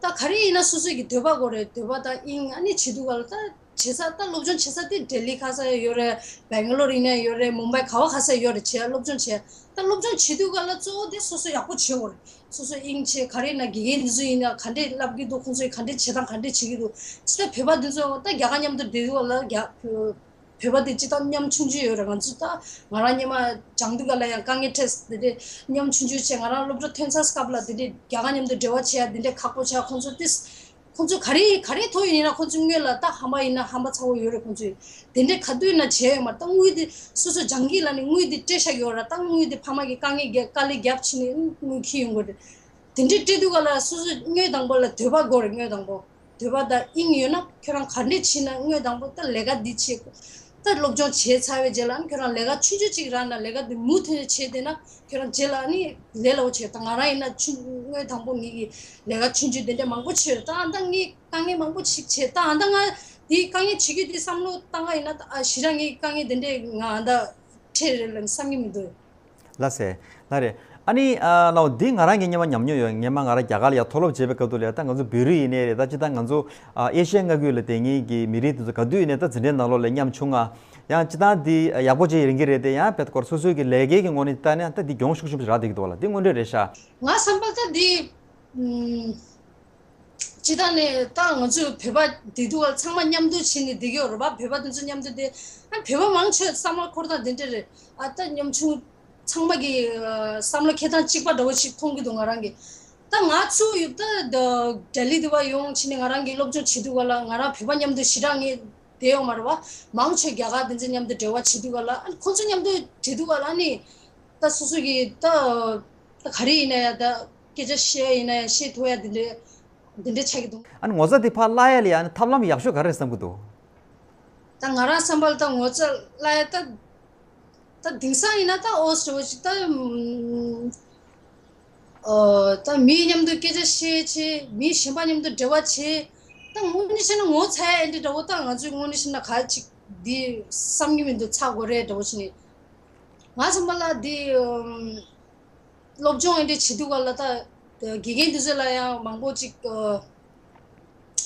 ད་ག་རེ་ཡིན་ན་སོ་སོའི་གི་འདོད་པ་དགོས་རེད། འདོད་པ་དང་དབྱིངས། ཨ་ནི་བྱེད་དུས་ག་ལ་ད་བྱེད་ས་ད་སློབ་སྦྱོང་བྱེད་ས་དེ་ལྡི་ལི་ཁ་ས་ཡོད་རེད། སྦེང་ལོར་ཡིན་ན་ཡོད་རེད། མུམ་བྷའི་ག་བ་ག་ས་ཡོད་རེད། བྱེད་སློབ་སྦྱོང་བྱེད། ད་སློབ་སྦྱོང་བྱེད་དུས་ག་ལ་གཙོ་བོ་དེ་སོ་སོ་ཡག་པོ་བྱེད་དགོས་རེད། སོ་སོ་དབྱིངས་ཆེ་ག་རེ་ཡིན་ན་དགེ་རྒན་འདི་ཚོ་ཡིན་ན་ག་འདྲས་བསླབ་ཀྱི་འདུག་ཁོང་ཚོས་ག་འདྲས་བྱེད་སྟངས་ག་འདྲས་བྱེད་ཀྱི་འདུག་ཇི་ལྟར་བོད་པ་འདི་ཚོ་ད་རྒྱ་གར་མཉམ་དུ་བསྡད་དུས་ག་ལ་རྒྱ་བོད་པ་དེ་སྤྱིར་བཏང་ཉམ་ཆུང་ཆུང་ཡོད་རེད། ང་ཚོ་ད་ང་རང་སྔོན་མ་སྦྱང་དུས་ག་ལ་ཡང་དཀའ་ངལ་འཕྲད་དེ་འདྲས་ཉམ་ཆུང་ཆུང་བྱས། ང་རང་སློབ་གྲྭ་ཐོན་ཚར་སྐབས་ལ་དེ་འདྲས་རྒྱ་གར་མཉམ་དུ་འབྲེལ་བ་བྱེད་ཡ་དེ་འདྲས་ཁག་པོ་ཆགས། ཁོང་ཚོ་ཏིས་ ཁོང་ཚོ་ག་རེ་ག་རེ་ཐོབ་ཡིན་ན་ཁོང་ཚོ་སྔོན་ལ་ད་ཧམ་པ་ཡིན་ན་ཧམ་པ་ཚ་བོ་ཡོད་རེད། ཁོང་ཚོས་དེ་འདྲའི་ག་དུས་ན་བྱས་ཡོད་མ་རེད། ད་དངུལ་དེ་སོ་སོ་སྦྱང་གི་ལ་ནི་དངུལ་དེ་སྤྲད་བཞག་ཡོད་ར། ད་དངུལ་དེ་ཕ་མ་གི་དཀའ་ངལ་རྒྱ་དཀའ་ལས་རྒྱབ་ཕྱིན་ནས་དངུལ་འཁྱེར་ཡོང་དགོས་རེད། དེ་འདྲའི་སྤྲད་དུས་ག་ལ་སོ་སོ་དངོས་དང་པོ་ལ་འདོད་པ་དགོས་རེད། དངོས་དང་པོ་འདོད་པ་དང་དབྱིངས་ཡོད་ན་ཁྱོད་རང་ག་འདྲས་བྱས་ན་དངོས་དང་པོ་ད་ལས་ཀ་འདི་བྱེད། ད་སློབ་སྦྱོང་བྱས་ཚར་བའི་རྗེས་ལ་ཁྱོད་རང་ལས་ཀ་ཆུང་ཆུང་ཅིག་རག་ན་ལས་ཀ་འདི་མུ་མཐུད་ནས་བྱས་བསྡད་ན་ཁྱོད་རང་རྗེས་ལ་ནི་ལས་སླ་བོ་བྱས། ད་ང་རང་ཡིན་ན་ཆུང་དངོས་དང་པོ་ངེད་ཀྱི་ལས་ཀ་ཆུང་ཆུང་དེ་འདྲ་མང་པོ་བྱས་ཡོད། ད་ཨ་ད་ངས་དཀའ་ངལ་མང་པོ་ཞིག་བྱས། ད་ཨ་ད་ང་འདི་དཀའ་ངལ་བྱེད་རྒྱུ་འདི་བསམ་བློ་བཏང་ག་ཡིན་ན་ད་ཨ་ཞེ་དྲག་ངས་དཀའ་ངལ་དེ་འདྲས་ང་ཨ་ད་འཕྲད་རེད་ལ་བསམ་གྱི་མི་འདུག་ལགས་སེ། ལགས་རེད། ཨ་ནི་ཨ་ལའོ་འདི་ང་རང་གི་སྔོན་མ་ཉམས་མྱོང་ཡོད། སྔོན་མ་ང་རང་རྒྱ་གར་ལ་ཡང་མཐོ་སློབ་བྱེད་པའི་སྐབས་དུ་ལ་ད་ང་ཚོ་བོད་རིགས་ཡིན་ནའི་རེད། ད་ཅི་ད་ང་ཚོ་ཨ་ཨེ་ཤི་ཡའི་མངའ་ཁུལ་ལ་བསྡད་མཁན་གྱི་མི་རིགས་དེ་ཚོ་ག་དུས་ཡིན་ནའི་ད་འཛིན་གྲྭའི་ནང་ལོགས་ལ་མཉམ་བྱུང་ང་། ཡང་ཅི་ད་འདི་ཡག་པོ་ཅིག་ཡིན་གྱི་རེད་དེ། ཡང་བེད་ཀོར་སོ་སོའི་གི་ལས་ཀའི་གི་ངོས་ནས་བལྟས་ན་ད་འདི་གྱོང་ཤུགས་ཆེན་པོ་ཞིག་རག་བསྡད་ཀྱི་འདུག་བ་ལ། འདི་དངོས་འབྲེལ་རེད་ཤག་ང་བསམ་པ་ད་འདི་ཨམ། སྤྱིར་བཏང་ནས་ད་ང་ཚོས་བོད་པ་བསྡད་དུས་ཚང་མ་མཉམ་དུ་བྱས་ནས་བསྡད་ཀྱི་ཡོད་རེད་པ། བོད་པ་དེ་ཚོ་མཉམ་དུ་བསྡད། ཨ་བོད་པ་མང་ཆེ་བསམ་བློ་འཁོར་སྟངས་དེ་འདྲ་རེད། ཨ་ད་ཉམ་ཆུང་ཚང་མ་གི་ཨ་བསམ་བློ་འཁྱེར་སྟངས་གཅིག་པ་འདྲ་བོ་ཞིག་མཐོང་གི་འདུག་ང་རང་གི། ད་ང་ཚོ་ཡུལ་ད་ལྡི་ལི་དེ་བ་ཡོང་བྱས་ནས་ང་རང་གི་སློབ་སྦྱོང་བྱེད་དུས་ག་ལ་ང་རང་བོད་པ་མཉམ་དུ་ཞེ་དྲག་ངས་བསྡད་ཡོད་མ་རེད་པ། མང་ཆེ་རྒྱ་གར་དེ་ཚོ་མཉམ་དུ་འབྲེལ་བ་བྱེད་དུས་ག་ལ། ཨ་ཁོང་ཚོ་མཉམ་དུ་བྱེད་དུས་ག་ལ་ནི་ད་སོ་སོ་གི་ད་ད་ག་རེ་ཡིན་ན་ཡང་ད་སྐད་ཆ་བཤད་ཡིན་ན་ཡང་བཤད་ཐུབ་ཡ་དེ་འདྲ་དེ་འདྲ་ཆགས་ཀྱི་འདུག་ཨ་ནི་ངོ་ཚ་དེ་ཕར་བརླག་ཡ་ལ་ཡ་ནི་ཐབས་ལམ་ཡག་ཤོས་ག་རེ་བསམ་གྱི་འདུག་ད་ང་རང་བསམ་པ་ལ་ད་ངོ་ཚ་བརླག་ཡ་ད་ད་དེང་སང་ཡིན་ན་ད་ཨོ་ཟེར་བ་ཞིག་ད་ཨ་ད་མི་མཉམ་དུ་སྐད་ཆ་བཤད་བྱེད། མི་གཞན་པ་མཉམ་དུ་འབྲེལ་བ་བྱེད། ད་དངོས་གནས་བཤད་ན་ངོ་ཚ་ཡ་ཨེ་འདྲ་འདྲ་བོ་ད་ང་ཚོས་དངོས་གནས་བཤད་ན་ག་ཅིག་འདི་བསམ་གྱི་མི་འདུག་ཚ་དགོས་རེད་འདྲ་བོ་བྱས་ནས། ང་བསམ་པ་ལ་འདི་ཨམ། སློབ་སྦྱོང་ཨེ་འདྲ་བྱེད་དུས་ག་ལ་ད་དགེ་རྒན་དེ་ཚོ་ལ་ཡང་མང་པོ་ཅིག་ཨ་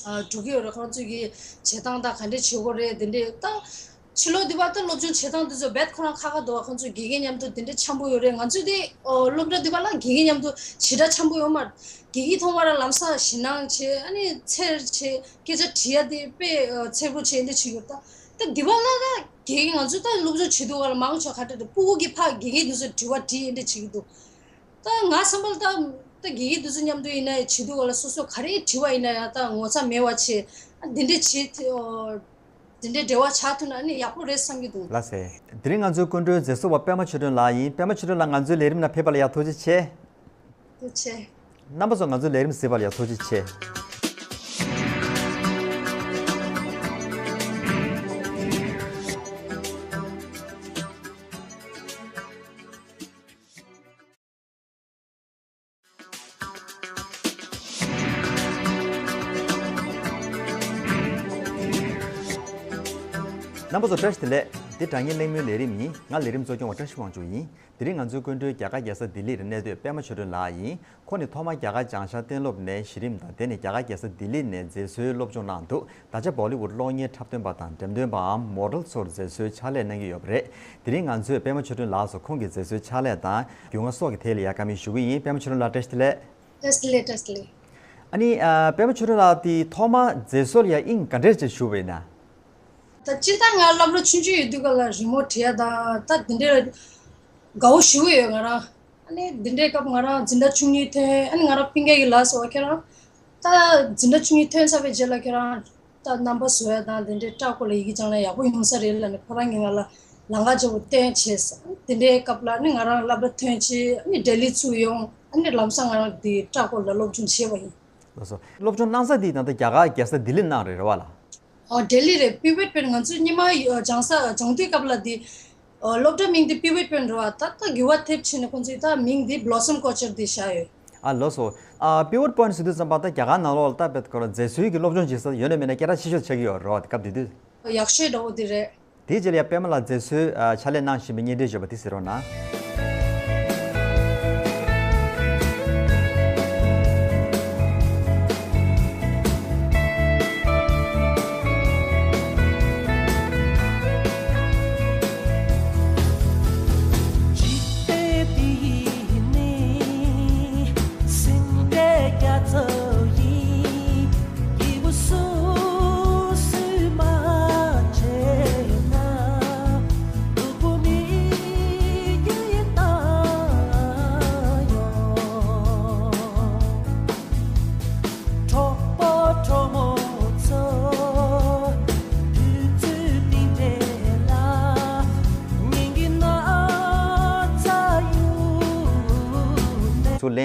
ཨ་འགྲོ་གི་ཡོད་རེད། ཁོང་ཚོས་ཀྱི་བྱེད་སྟངས་ད་ག་འདྲ་བྱེད་དགོས་རེད་དེ་འདྲས་ད། ཕྱི་ལོགས་འདི་བར་ད་སློབ་སྦྱོང་བྱེད་སྟངས་དེ་ཚོ་རྦད་ཁོ་རང་ཁག་ཁག་འདུག་བ། ཁོང་ཚོ་དགེ་རྒན་མཉམ་དུ་དེ་འདྲ་འཆམ་པོ་ཡོད་རེད། ང་ཚོས་དེ་ཨོ་སློབ་གྲྭ་འདི་བར་ལ་དགེ་རྒན་མཉམ་དུ་ཞེ་དྲག་འཆམ་པོ་ཡོད་མ་རེད། དགེ་རྒན་ཐོག་མར་ལམ་སང་ཞེད་སྣང་བྱེད། ཨ་ནི་འཚེར་བྱེད། སྐད་ཆ་དྲི་ཡ་དེ་དཔེ་ཨ་འཚེར་པོ་བྱེད་འདྲ་བྱེད་ཡོད་ད། ད་འདི་བར་ལ་ད་དགེ་རྒན་ང་ཚོ་ད་སློབ་སྦྱོང་བྱེད་དུས་བར་ལ་མང་ཆེ་ག་འདྲ་འདུག་སྤུ་གུ་གིས་ཕར་དགེ་རྒན་དེ་ཚོ་དྲི་བ་དྲི་ཡ་འདྲ་བྱེད་ཀྱི་འདུག་ད་ང་བསམ་པ་ལ་ད་ད་དགེ་རྒན་དེ་ཚོ་མཉམ་དུ་ཡིན་ན་ཡང་བྱེད་དུས་བར་ལ་སོ་སོ་ག་རེ་དྲི་བ་ཡིན་ན་ཡང་ད་ངོ་ཚ་མེད་པ་བྱེད། ཨ་འདི་འདྲ་བྱེད་དེ་ཨོ། དེ་འདྲའི་འབྲེལ་བ་ཆགས་ཐུབ་ན་ནི་ཡག་པོ་རེད་བསམ་གྱི་འདུག་ལགས་སེ། དེ་རིང་ང་ཚོའི་སྐུ་མགྲོན་མཛད་གཙོ་བ་པད་མ་ཆོས་སྒྲོན་ལགས་ཡིན། པད་མ་ཆོས་སྒྲོན་ལགས་ང་ཚོའི་ལས་རིམ་ནང་ཕེབས་པ་ལ་ཡང་ཐུགས་རྗེ་ཆེ། ཐུགས་རྗེ་ཆེ། རྣམ་པ་ཚོ་ང་ཚོའི་ལས་རིམ་གཟིགས་པ་ལ་ཡང་ཐུགས་རྗེ་ཆེ། རྣམ་པ་ཚོ་བཀྲ་ཤིས་བདེ་ལེགས། འདི་དྲ་བརྙན་གླེང་མོལ་ལས་རིམ་ཡིན། ང་ལས་རིམ་གཙོ་སྐྱོང་བ་བཀྲ་ཤིས་དབང་ཕྱུག་ཡིན། དེ་རིང་ང་ཚོའི་སྐུ་མགྲོན་རྒྱ་གར་རྒྱལ་ས་ལྡི་ལིར་གནས་སྡོད་པད་མ་ཆོས་སྒྲོན་ལགས་ཡིན། ཁོང་ནི་ཐོག་མར་རྒྱ་གར་བྱང་ཤར་གཏན་སློབ་ནས་གཞི་རིམ་དང་དེ་ནས་རྒྱ་གར་རྒྱལ་ས་ལྡི་ལི་ནས་མཛེས་བཟོའི་སློབ་སྦྱོང་གནང་འདུག་ད་ཆ་བོ་ལི་ཝུཌ་གློག་བརྙན་འཁྲབ་སྟོན་པ་དང་འགྲེམས་སྟོན་པའམ་མོ་ཌེལ་ཚོར་མཛེས་བཟོའི་ཕྱག་ལས་གནང་གི་ཡོད་པ་རེད། དེ་རིང་ང་ཚོས་པད་མ་ཆོས་སྒྲོན་ལགས་སུ་ཁོང་གི་མཛེས་བཟོའི་ཕྱག་ལས་དང་རྒྱུས་མངའ་སོགས་ཀྱི་ཐད་ལ་ཡ་བཀའ་མོལ་ཞུ་གི་ཡིན། པད་མ་ཆོས་སྒྲོན་ལགས་བཀྲ་ཤིས་བདེ་ལེགས། བཀྲ་ཤིས་བདེ་ལེགས། བཀྲ་ཤིས་བདེ་ལེགས། ཨ་ནི་ཨ་པད་མ་ཆོས་སྒྲོན་ལགས་དེ་ཐོག་མར་མཛེས་བཟོ་ལ་ཡ་དབྱིངས་ག་འདྲས་ཅིག་ཞུགས་པ་ཡིན་ན། ད་སྤྱིར་བཏང་ང་སློབ་གྲྭ་ཆུང་ཆུང་ཡོད་དུས་སྐབས་ལ་རི་མོ་བྲིས་ཡ་དང་ད་འདི་འདྲའི་དགའ་བོ་ཞེ་པོ་ཡོད་ང་རང་། ཨ་ནི་འདི་འདྲའི་སྐབས་ང་རང་འཛིན་གྲྭ་བཅུ་གཉིས་ཐོན། ཨ་ནི་ང་རང་སྤུན་ཀྱག་གི་ལགས་སོ་ཁྱེད་རང་ད་འཛིན་གྲྭ་བཅུ་གཉིས་ཐོན་ཚར་བའི་རྗེས་ལ་ཁྱེད་རང་ད་རྣམ་པ་བཟོ་ཡ་དང་འདི་འདྲའི་སྐྲ་སྐོར་ལ་ཡི་གེ་སྦྱང་ན་ཡག་པོ་ཡོང་ས་རེད་ལབ་ནས་ཁོ་རང་གིས་ང་ལ་ལམ་ཁ་ཆེ་བོ་སྟོན་བྱས། ཨ་ནི་འདི་འདྲའི་སྐབས་ལ་ཨ་ནི་ང་རང་སློབ་གྲྭ་ཐོན་བྱས་ཨ་ནི་ལྡི་ལི་ཚུར་ཡོང་། ཨ་ནི་ལམ་སང་ང་རང་འདི་སྐྲ་སྐོར་ལ་སློབ་སྦྱོང་བྱས་པ་ཡིན། ལགས་སོ། སློབ་སྦྱོང་གནང་ས་དེ་ད་ལྟ་རྒྱ་གར་རྒྱལ་ས་ལྡི་ལི་ནང་རེད་རེད་བ་ལགས། ཨོ་ལྡི་ལི་རེད། པི་ཝེཊ་པོན། ང་ཚོས་སྔོན་མ་ཨ་སྦྱང་ས་སྦྱང་དུས་སྐབས་ལ་འདི་ཨོ་སློབ་གྲྭ་མིང་འདི་པི་ཝེཊ་པོན་རེད་བ། ད་ལྟ་འགྱུར་བ་ཐེབས་ཕྱིན་ནས་ཁོང་ཚོས་ད་མིང་འདི་བྷི་ལོ་སམ་ཀལ་ཅར་འདི་བཞག་ཡོད། ཨ་ལགས་སོ། ཨ་པི་ཝེཊ་པོན་ཟེར་དུས་ཙམ་པ་ད་རྒྱ་གར་ནང་ལོགས་ལ་ད་དཔེ་ཁོ་རང་མཛེས་བཟོའི་གི་སློབ་སྦྱོང་བྱེད་ས་ཡོད་ན་མེད་ན་སྐད་གྲགས་ཆེ་ཤོས་ཆགས་ཀྱི་ཡོད་རེད་བ། དེ་སྐབས་དེ་དུས། ཡག་ཤོས་འདྲ་བོ་འདི་རེད། དེའི་རྗེས་ལ་ཡ་པད་མ་ལགས་མཛེས་བཟོའི་ཨ་ཕྱག་ལས་གནང་བཞིན་པའི་བརྙན་འཕྲིན་བརྗོད་པ་དེ་གཟིགས་རོགས་གནང་།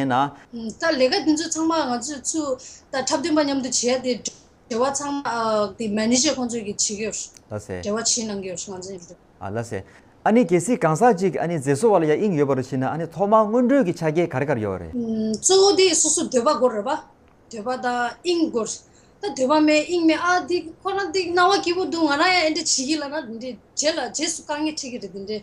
ཡིན་ན། ད་ལས་ཀ་འདི་ཚོ་ཚང་མ་ང་ཚོས་ཚུར་ད་འཁྲབ་སྟོན་པ་མཉམ་དུ་བྱས་ཏེ་འབྲེལ་བ་ཚང་མ་དེ་མེ་ནེ་ཇར་ཁོང་ཚོས་ཀྱིས་བྱེད་ཀྱི་ཡོད། ལགས་སེ། འབྲེལ་བ་བྱེད་གནང་གི་ཡོད་ང་ཚོ་ཡིན་དུས། ཨ་ལགས་སེ། ཨ་ནི་གལ་སྲིད་གང་ཟག་ཅིག་ཨ་ནི་མཛེས་བཟོ་བ་ལ་ཡ་དབྱིངས་ཡོད་པ་རུ་ཕྱིན་ན་ཨ་ནི་ཐོག་མར་སྔོན་འགྲོའི་གི་ཆ་རྐྱེན་ག་རེ་ག་རེ་ཡོད་རེད། གཙོ་བོ་དེ་སོ་སོ་འདོད་པ་དགོས་རེད་པ། འདོད་པ་དང་དབྱིངས་དགོས། ད་འདོད་པ་མེད་དབྱིངས་མེད་ཨ་འདི་ཁོ་རང་འདི་སྣང་བ་སྐྱིད་པོ་འདུག་ང་རང་ཡང་ཨེ་འདྲ་བྱེད་ཀྱི་ལབ་ན་འདི་འདྲའི་རྗེས་ལ་རྗེས་སུ་དཀའ་ངལ་འཕྲད་ཀྱི་རེད་འདི་འདྲའི།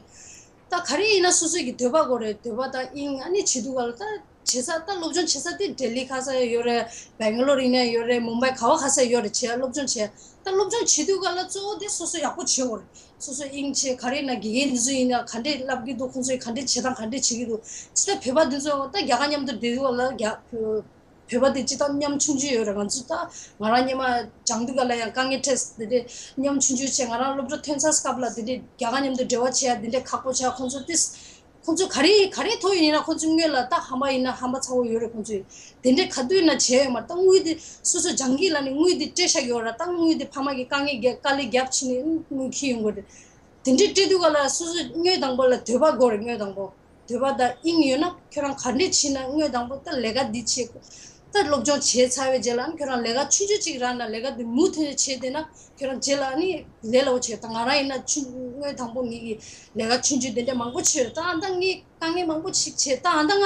ད་ག་རེ་ཡིན་ན་སོ་སོ་གི་འདོད་པ་དགོས་རེད། འདོད་པ་དང་དབྱིངས་ཨ་ནི་བྱེད་དུས་ག་ལ་ད་བྱེད་ས་ད་སློབ་སྦྱོང་བྱེད་ས་དེ་ལྡི་ལི་ཁ་ས་ཡོད་རེད། སྦེང་ལོར་ཡིན་ན་ཡོད་རེད། མུམ་བྷའི་ག་བ་ག་ས་ཡོད་རེད། བྱེད་སློབ་སྦྱོང་བྱེད་ད་སློབ་སྦྱོང་བྱེད་དུས་ག་ལ་གཙོ་བོ་དེ་སོ་སོ་ཡག་པོ་བྱེད་དགོས་རེད། སོ་སོ་དབྱིངས་ཆེ་ག་རེ་ཡིན་ན་དགེ་རྒན་འདི་ཚོ་ཡིན་ན་ག་འདྲས་བསླབ་ཀྱི་འདུག་ཁོང་ཚོས་ག་འདྲས་བྱེད་སྟངས་ག་འདྲས་བྱེད་ཀྱི་འདུག་ཅི་ལྟར་བོད་པ་འདི་ཚོ་ད་རྒྱ་གར་མཉམ་དུ་བསྡད་དུས་ག་ལ་རྒྱ་བོད་པ་དེ་སྤྱི་བཏང་ཉམ་ཆུང་ཆུང་ཡོད་རེད། ང་ཚོ་ད་ང་རང་སྔོན་མ་སྦྱང་དུས་ག་ལ་ཡང་དཀའ་ངལ་འཕྲད་དེ་འདྲས་ཉམ་ཆུང་ཆུང་བྱས་ང་རང་སློབ་གྲྭ་ཐོན་ཚར་སྐབས་ལ་དེ་འདྲས་རྒྱ་གར་མཉམ་དུ་འབྲེལ་བ་བྱེད་ཡ་དེ་འདྲས་ཁག་པོ་ཆགས། ཁོང་ཚོ་ཏིས་ཁོང་ཚོ་ག་རེ་ག་རེ་ཐོག་ཡིན་ན་ཁོང་ཚོ་སྔོན་ལ་ད་ཧམ་པ་ཡིན་ན་ཧམ་པ་ཚ་བོ་ཡོད་རེད། ཁོང་ཚོས་དེ་འདྲས་ག་དུས་ན་བྱས་ཡོད་མ་རེད། ད་དངུལ་དེ་སོ་སོ་སྦྱང་གི་ལ་ནི་དངུལ་དེ་སྤྲད་བཞག་ཡོད་ར། ད་དངུལ་དེ་ཕ་མ་གི་དཀའ་ངལ་རྒྱབ་དཀའ་ལས་རྒྱབ་ཕྱིན་ནས་དངུལ་འཁྱེར་ཡོང་དགོས་རེད། དེ་འདྲས་སྤྲད་དུས་ག་ལ་སོ་སོ་དངོས་དང་པོ་ལ་འདོད་པ་དགོས་རེད། དངོས་དང་པོ། འདོད་པ་དང་དབྱིངས་ཡོད་ན་ཁྱོད་རང་ག་འདྲས་བྱས་ན་དངོས་དང་པོ་ད་ལས་ཀ་འདི་བྱེད། ད་སློབ་སྦྱོང་བྱས་ཚར་བའི་རྗེས་ལ་ཁྱོད་རང་ལས་ཀ་ཆུང་ཆུང་ཅིག་རག་ན་ལས་ཀ་འདི་མུ་མཐུད་ནས་བྱས་བསྡད་ན་ཁྱོད་རང་རྗེས་ལ་ནི་ལས་སླ་བོ་བྱེད། ད་ང་རང་ཡིན་ན་ཆུང་དངོས་དང་པོ་ངེད་ཀྱི་ལས་ཀ་ཆུང་ཆུང་དེ་འདྲ་མང་པོ་བྱས་རེད། ད་ཨ་ད་ངས་དཀའ་ངལ་མང་པོ་ཞིག་བྱས། ད་ཨ་ད་ང་